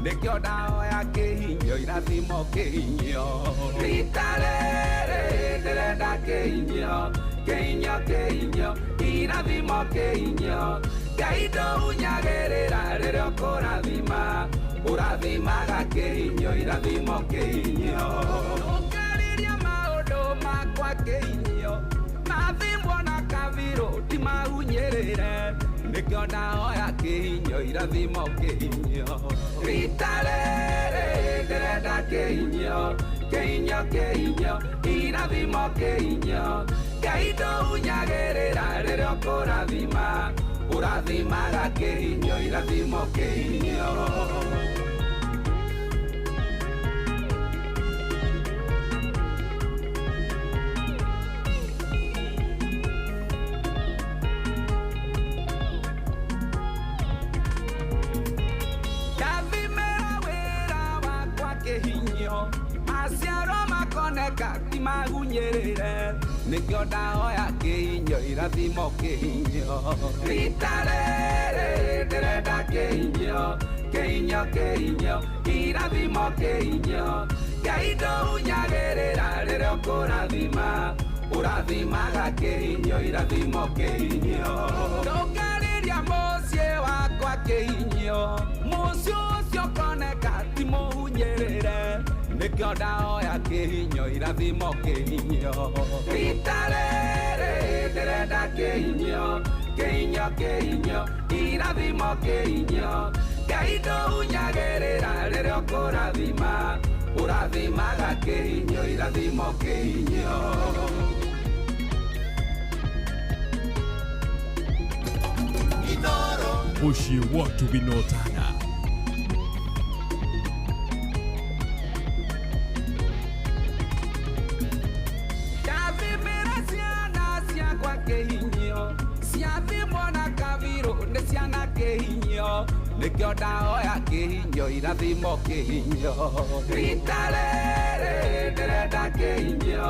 nĩkĩo ndahoya kĩhinyio, irathimo kĩhinyio. Rita rĩrĩ ndĩrenda kĩhinyio, kĩhinyio, kĩhinyio, irathimo kĩhinyio, Ngai ndũhunyagĩrĩra rĩrĩa ũkũrathima, ũrathimaga kĩhinyio, irathimo kĩhinyio. Ndũngĩrĩria maũndũ makwa kĩhinyio, mathimwo na kabirũ ndimahunyĩrĩre, nĩkĩo ndahoya kĩhinyio, irathimo kĩhinyio. Rita rĩrĩ ndĩrenda kĩhinyio, kĩhinyio, kĩhinyio, irathimo kĩhinyio, Ngai ndũhunyagĩrĩra rĩrĩa ũkũrathima, ũrathimaga kĩhinyio, irathimo kĩhinyio. Ndathimĩra wĩra wakwa kĩhinyio, maciaro makoneka ti mahunyĩrĩre, nĩkĩo ndahoya kĩhinyio, irathimo kĩhinyio. Rita rĩrĩ ndĩrenda kĩhinyio, kĩhinyio, kĩhinyio, irathimo kĩhinyio, Ngai ndũhunyagĩrĩra rĩrĩa ũkũrathima, ũrathimaga kĩhinyio, irathimo kĩhinyio. Ndũngĩrĩria mũciĩ wakwa kĩhinyio, mũciĩ ũcio ũkoneka ti mũhunyĩrĩre, nĩkĩo ndahoya kĩhinyio, irathimo kĩhinyio. Rita rĩrĩ ndĩrenda kĩhinyio, kĩhinyio, kĩhinyio, irathimo kĩhinyio, Ngai ndũhunyagĩrĩra rĩrĩa ũkũrathima, Ũrathimaga kĩhinyio irathimo kĩhinyio. Mũciĩ wa ũtugi na ũtana. Ndathimĩra ciana ciakwa kĩhinyio, ciathimwo na kabirũ nĩ ciana kĩhinyio, nĩkĩo ndahoya kĩhinyio irathimo kĩhinyio. Rita rĩrĩ ndĩrenda kĩhinyio,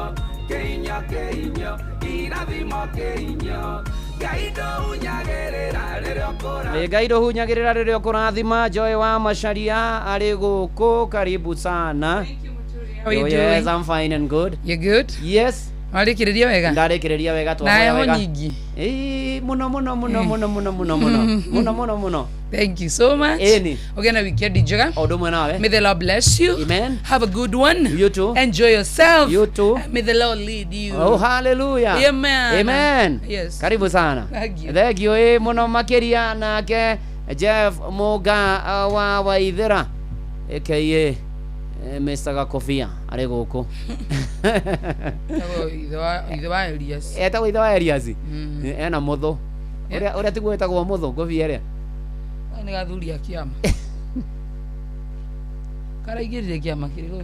kĩhinyio kĩhinyio irathimo kĩhinyio. Ngai ndũhunyagĩrĩra rĩrĩa ũkũra. Ngai ndũhunyagĩrĩra rĩrĩa ũkũrathima. Joy wa Macharia arĩ gũkũ, karibu sana. How are you Oh, yes, doing? I'm fine and good. You good? Yes. Warĩkĩrĩria wega? Ndarĩkĩrĩria wega Na twahoya heho wega. nyingĩ. Ĩĩ, mũno mũno mũno mũno mũno mũno mũno mũno mũno mũno. Thank you so much. Ĩni. Ũgĩe na weekend njega. O ũndũ ũmwe nawe. May the Lord bless you. Amen. Have a good one. You too. Enjoy yourself. You too. May the Lord lead you. Oh, hallelujah. Amen. Amen. Yes. Karibu sana. Thank you. Thank you ĩ mũno makĩria nake Jeff Muga wa Waithera aka Mr. Gakobia arĩ gũkũ. Etagwo ithe wa Elias. Etagwo ithe wa Elias. Ena mũthũ. Ũrĩa ũrĩa tiguo wĩtagwo mũthũ ngobia ĩrĩa. Nĩ gathuri a kĩama. Karaingĩrire kĩama kĩrĩkũ?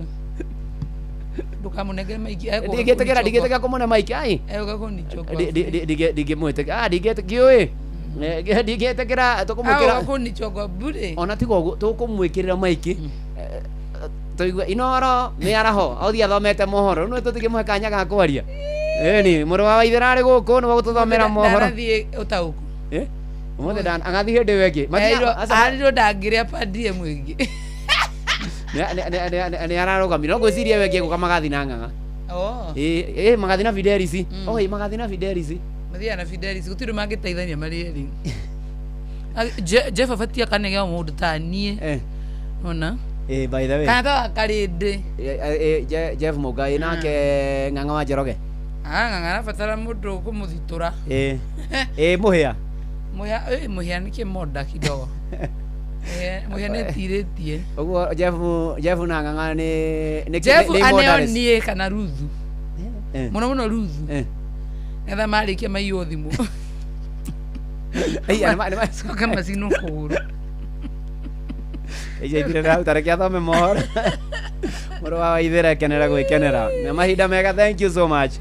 Ndũkamũnengere maiki. Ndingĩtĩkĩra ndingĩtĩkĩra kũmũne maiki ai. Egũka kũnichokwa. Ndingĩmwĩtĩkĩra. Ah ndingĩtĩkĩra ngĩũĩ. Ndingĩtĩkĩra tũkũmwĩkĩra. Agũka kũnichokwa bure. Ona tiga ũguo tũkũmwĩkĩrĩra maiki. Tũigue Inoro mĩaraho aũthiĩ athomete mohoro rĩu nĩ tũtingĩmũhe kanya ga kwaria. Ĩni mũrũ wa Waithera arĩ gũkũ nĩwe gũtũthomera mohoro. Ndanathiĩ ũtaũku. Eh? Ũmũthĩ agathiĩ hĩndĩ ĩyo ĩngĩ. Arirwo ndangĩrĩa pandie mũingĩ. Nĩ ararũgamire no ngwĩciria ĩyo ĩngĩ gũka magathi na ng'ang'a. Oh. Ĩ magathi na Fidelis. Oi magathi na Fidelis. Mathiaga na Fidelis gũtirĩ mangĩteithania marĩ erĩ. Jeff abatie akanegeo mũndũ ta niĩ. Ona. Eh, by the way. Kana ta wakarĩndĩ. Jeff Mugai nake ng'ang'a wa Njoroge. Ah, ng'ang'a arabatara mũndũ ũkũmũthitũra. Eh. Eh, mũhĩa. Mũhĩa, mũhĩa nĩ kĩmonda kidogo. Mũhĩa nĩ ĩtirĩtie. Ũguo Jeff na ng'ang'a nĩ Jeff nĩ aneo immortals. niĩ kana Ruthu. Eh. Mũno mũno Ruthu. Eh. Getha marĩkia maiywo thimũ. Ai, nĩ Coka macinwo kũgũrũ. Icaithire hau tareke athome mohoro. Mũrũ wa Waithera kenera gwĩkenera. Na mahinda mega, thank you so much.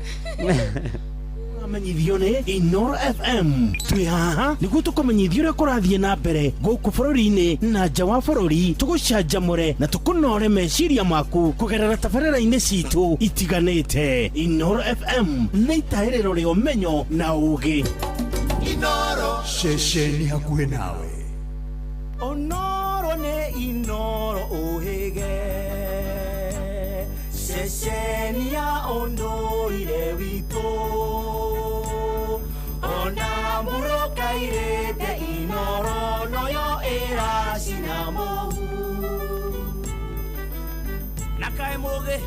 Amenyithio nĩ Inoro FM. Twĩ haha nĩguo tũkũmenyithia ũrĩa kũrathiĩ na mbere gũkũ bũrũri-inĩ na nja wa bũrũri, tũgũcanjamũre na tũkũnore meciria maku kũgerera tabarĩra-inĩ citũ itiganĩte. Inoro FM nĩ itahĩrĩro rĩa ũmenyo na ũgĩ. Inoro ceceni hakuhĩ nawe. Onoro nĩ Inoro ũhĩge, ceceni ya ũndũire witũ. Ona mũrũkairĩte Inoro noyo ĩracina mũhu. Na kaĩ mũgĩ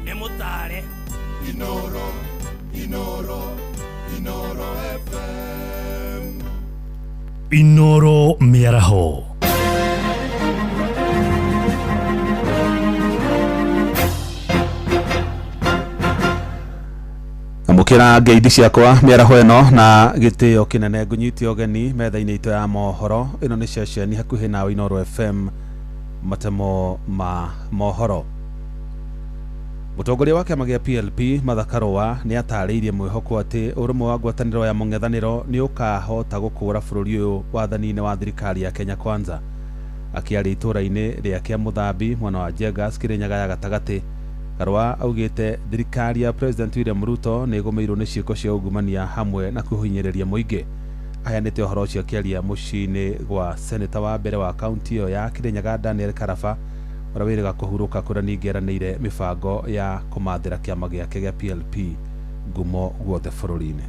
nĩ mũtare. Inoro, Inoro, Inoro FM. Inoro mĩaraho. Amũkĩra ngeithi ciakwa mĩaraho ĩno na gĩtĩo kĩnene ngũnyite ũgeni metha-inĩ itũ ya mohoro. Ĩno nĩ ceceni hakuhĩ nawe Inoro FM, matemo ma mohoro. Mũtongoria wa kĩama gĩa PLP Martha Karũa nĩ atarĩirie mwĩhoko atĩ ũrũmwe wa ngwatanĩro ya mũng'ethanĩro nĩ ũkahota gũkũra bũrũri ũyũ wathani-inĩ wa thirikari ya Kenya Kwanza. Akĩaria itũũra-inĩ rĩa Kĩamũthambi mwena wa Njengas Kĩrĩnyaga ya gatagatĩ, Karũa augĩte thirikari ya President William Ruto nĩ ĩgũmĩirwo nĩ ciĩko cia ungumania hamwe na kũhinyĩrĩria mũingĩ. Aheanĩte ũhoro ũcio akĩaria mũciĩ-inĩ gwa seneta wa mbere wa kaunti ĩyo ya Kĩrĩnyaga Daniel Karaba, ũrĩa wĩrĩga kũhurũka kũrĩa ningĩ eranĩire mĩbango ya kũmathĩra kĩama gĩake gĩa PLP ngumo guothe bũrũri-inĩ.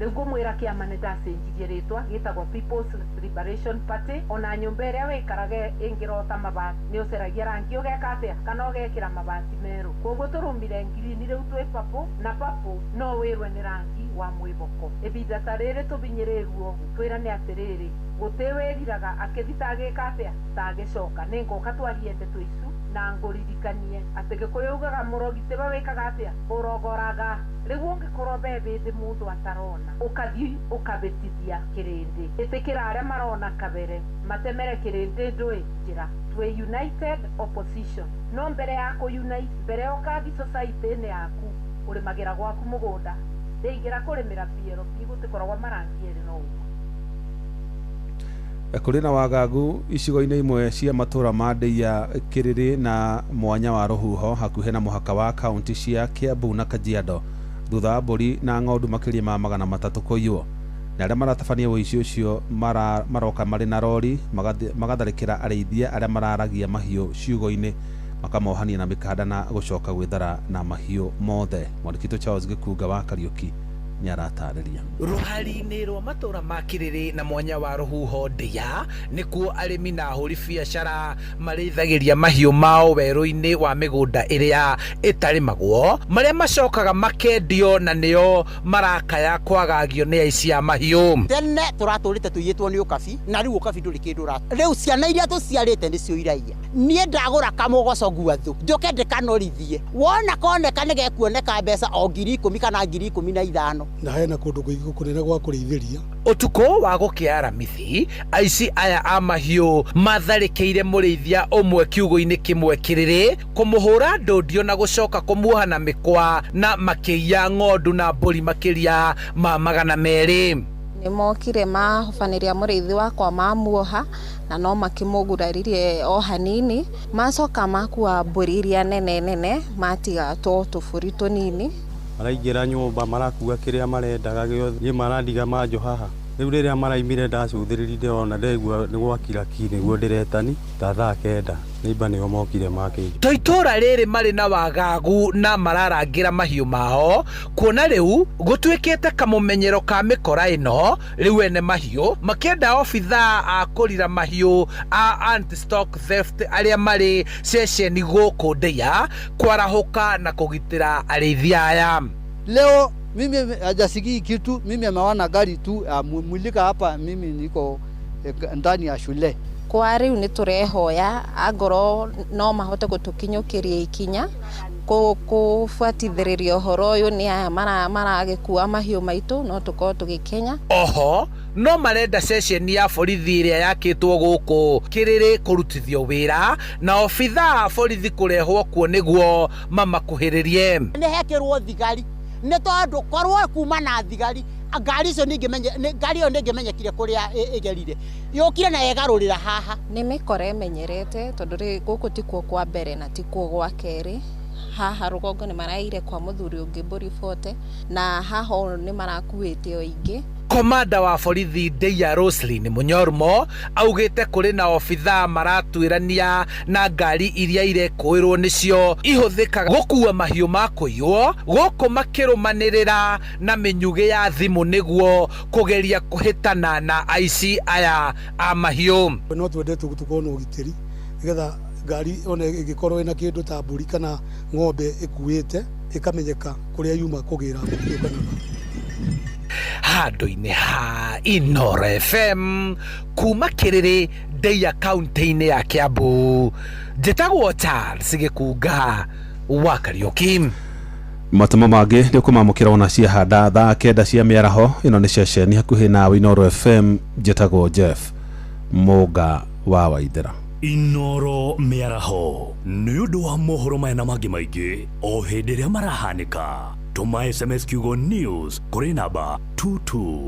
Rĩu ngũmwĩra kĩama nĩ ndacenjirie rĩtwa gĩtagwo People's Liberation Party. Ona nyũmba ĩrĩa wĩikarage ĩngĩrota mabati nĩ ũceragia rangi ũgeka atĩa kana ũgekĩra mabati merũ. Koguo tũrũmire ngirini rĩu twĩ purple, na purple no wĩrwe nĩ rangi wa mwĩboko. Ĩbinda ta rĩrĩ tũbinyĩrĩrwo twĩrane atĩrĩrĩ, gũtĩ wĩriraga akĩthi tagĩka atĩa tagĩcoka. Nĩ ngoka twarie ndeto icu Na ngũririkanie atĩ Gĩkũyũ ugaga mũrogi tiwe wĩkaga atĩa ũrogoraga. Rĩu ũngĩkorwo be bĩndĩ mũndũ atarona ũkathiĩ ũkabĩtithia kĩrĩndĩ, ĩtĩkĩra arĩa marona kabere matemere kĩrĩndĩ ndũĩ njĩra. Twĩ united opposition, no mbere ya kũ unite mbere ũkathi society-inĩ yaku ũrĩmagĩra gwaku mũgũnda ndĩingĩra kũrĩmĩra PLP gũtikoragwo marangi erĩ no ũmwe. Kũrĩ na wagagu icigo-inĩ imwe cia matũra ma Ndeiya, Kĩrĩrĩ na mwanya wa Rũhuho hakuhĩ na mũhaka wa kaunti cia Kiambu na Kajiado thutha wa mbũri na ng'ondu makĩria ma 300 kũiywo. Na arĩa maratabania ũici ũcio maroka marĩ na rori magatharĩkĩra arĩithia arĩa mararagia mahiũ ciugũ-inĩ makamohania na mĩkanda na gũcoka gwĩthara na mahiũ mothe. Mwandĩki witũ Charles Gĩkunga wa Kariũki nĩaratarĩria. Rũhari-inĩ rwa matũra ma Kĩrĩrĩ na mwanya wa Rũhuho Ndeiya nĩkuo arĩmi na ahũri biacara marĩithagĩria mahiũ mao werũ-inĩ wa mĩgũnda ĩrĩa ĩtarĩmagwo, marĩa macokaga makendio na nĩo marakaya kwagagio nĩ aici a mahiũ. Tene tũratũrĩte tũiyĩtwo nĩ ũkabi na rĩu ũkabi ndũrĩ kĩndũ ũra. Rĩu ciana iria tũciarĩte nĩcio iraiya. Niĩ ndagũra kamũgoco guathu njũke ndĩkanorithie, wona koneka nĩgekuoneka mbeca o 10,000 kana 15,000. Na hena kũndũ kũingĩ kũnene gwa kũrĩithĩria. Ũtukũ wa gũkĩa Aramithi, aici aya a mahiũ matharĩkĩire mũrĩithia ũmwe kiugũ-inĩ kĩmwe Kĩrĩrĩ, kũmũhũra ndũndio na gũcoka kũmuoha na mĩkwa na makĩiya ng'ondu na mbũri makĩria ma 200. Nĩmokire mahobanĩria mũrĩithi wakwa mamuoha na no makĩmũguraririe o hanini, macoka makua mbũri iria nene nene matiga two tũbũri tũnini. Maraingĩra nyũmba marakua kĩrĩa marendaga gĩothe, niĩ marandiga manjo haha. Rĩu rĩrĩa maraimire ndacũthĩrĩria ndĩrona ndegua nĩ gwakira ki nĩguo ndĩretani ta thaa 9 nĩimba nĩo mokire makĩnja. To itũra rĩrĩ marĩ na wagagu na mararangĩra mahiũ mao, kuona rĩu gũtuĩkĩte kamũmenyero ka mĩkora ĩno, rĩu ene mahiũ makĩenda obithaa a kũrira mahiũ a anti-stock theft arĩa marĩ ceceni gũkũ Ndeiya kwarahũka na kũgitĩra arĩithia aya. Leo mimi hajasikii kitu, mimi ameona gari tu mulika hapa, mimi niko ndani ya shule. Kwa rĩu nĩtũrehoya angorwo no mahote gũtũkinyũkĩria ikinya kũbuatithĩrĩria ũhoro ũyũ nĩ aya maragĩkua mahiũ maitũ no tũkorwo tũgĩkenya. Oho no marenda ceceni ya borithi ĩrĩa yakĩtwo gũkũ Kĩrĩrĩ kũrutithio wĩra na obithaa a borithi kũrehwo kuo nĩguo mamakuhĩrĩrie. Nĩ hekĩrwo thigari nĩ tondũ korwo kuma na thigari ngari icio ngari ĩyo nĩngĩmenyekire kũrĩa ĩgerire yũkire na ĩgarũrĩra haha. Nĩ mĩkora ĩmenyerete tondũ rĩ gũkũ tikuo kwa mbere na tikuo gwa kerĩ. Haha rũgongo nĩ maraire kwa mũthuri ũngĩ mbũri 40 na haha nĩ marakuĩte o ingĩ. Komanda wa borithi Ndeiya Roslyn Mũnyormo augĩte kũrĩ na obithaa maratuĩrania na ngari iria irekũĩrwo nĩcio ihũthĩkaga gũkua mahiũ ma kũiywo gũkũ makĩrũmanĩrĩra na mĩnyugĩ ya thimũ nĩguo kũgeria kũhĩtana na aici aya a mahiũ. No twende tũkorwo na ũgitĩri nĩgetha ngari ona ĩngĩkorwo ĩna kĩndũ ta mbũri kana ng'ombe ĩkuĩte ĩkamenyeka kũrĩa yuma kũgĩra kĩũnganaga. Handũ-inĩ ha Inooro FM kuma Kĩrĩrĩ Ndeiya kaunti-inĩ ya Kiambu, njĩtagwo Charles Gĩkunga wa Kariũki. Matemo mangĩ nĩ ũkũmamũkĩra ona ciahanda thaa 9 cia mĩaraho. Ĩno nĩ ceceni hakuhĩ nawe Inooro FM, njĩtagwo Jeff Mũnga wa Waithera. Inooro mĩaraho nĩ ũndũ wa mohoro maya na mangĩ maingĩ o hĩndĩ ĩrĩa marahanĩka. Tũma SMS kiugo news kũrĩ namba 22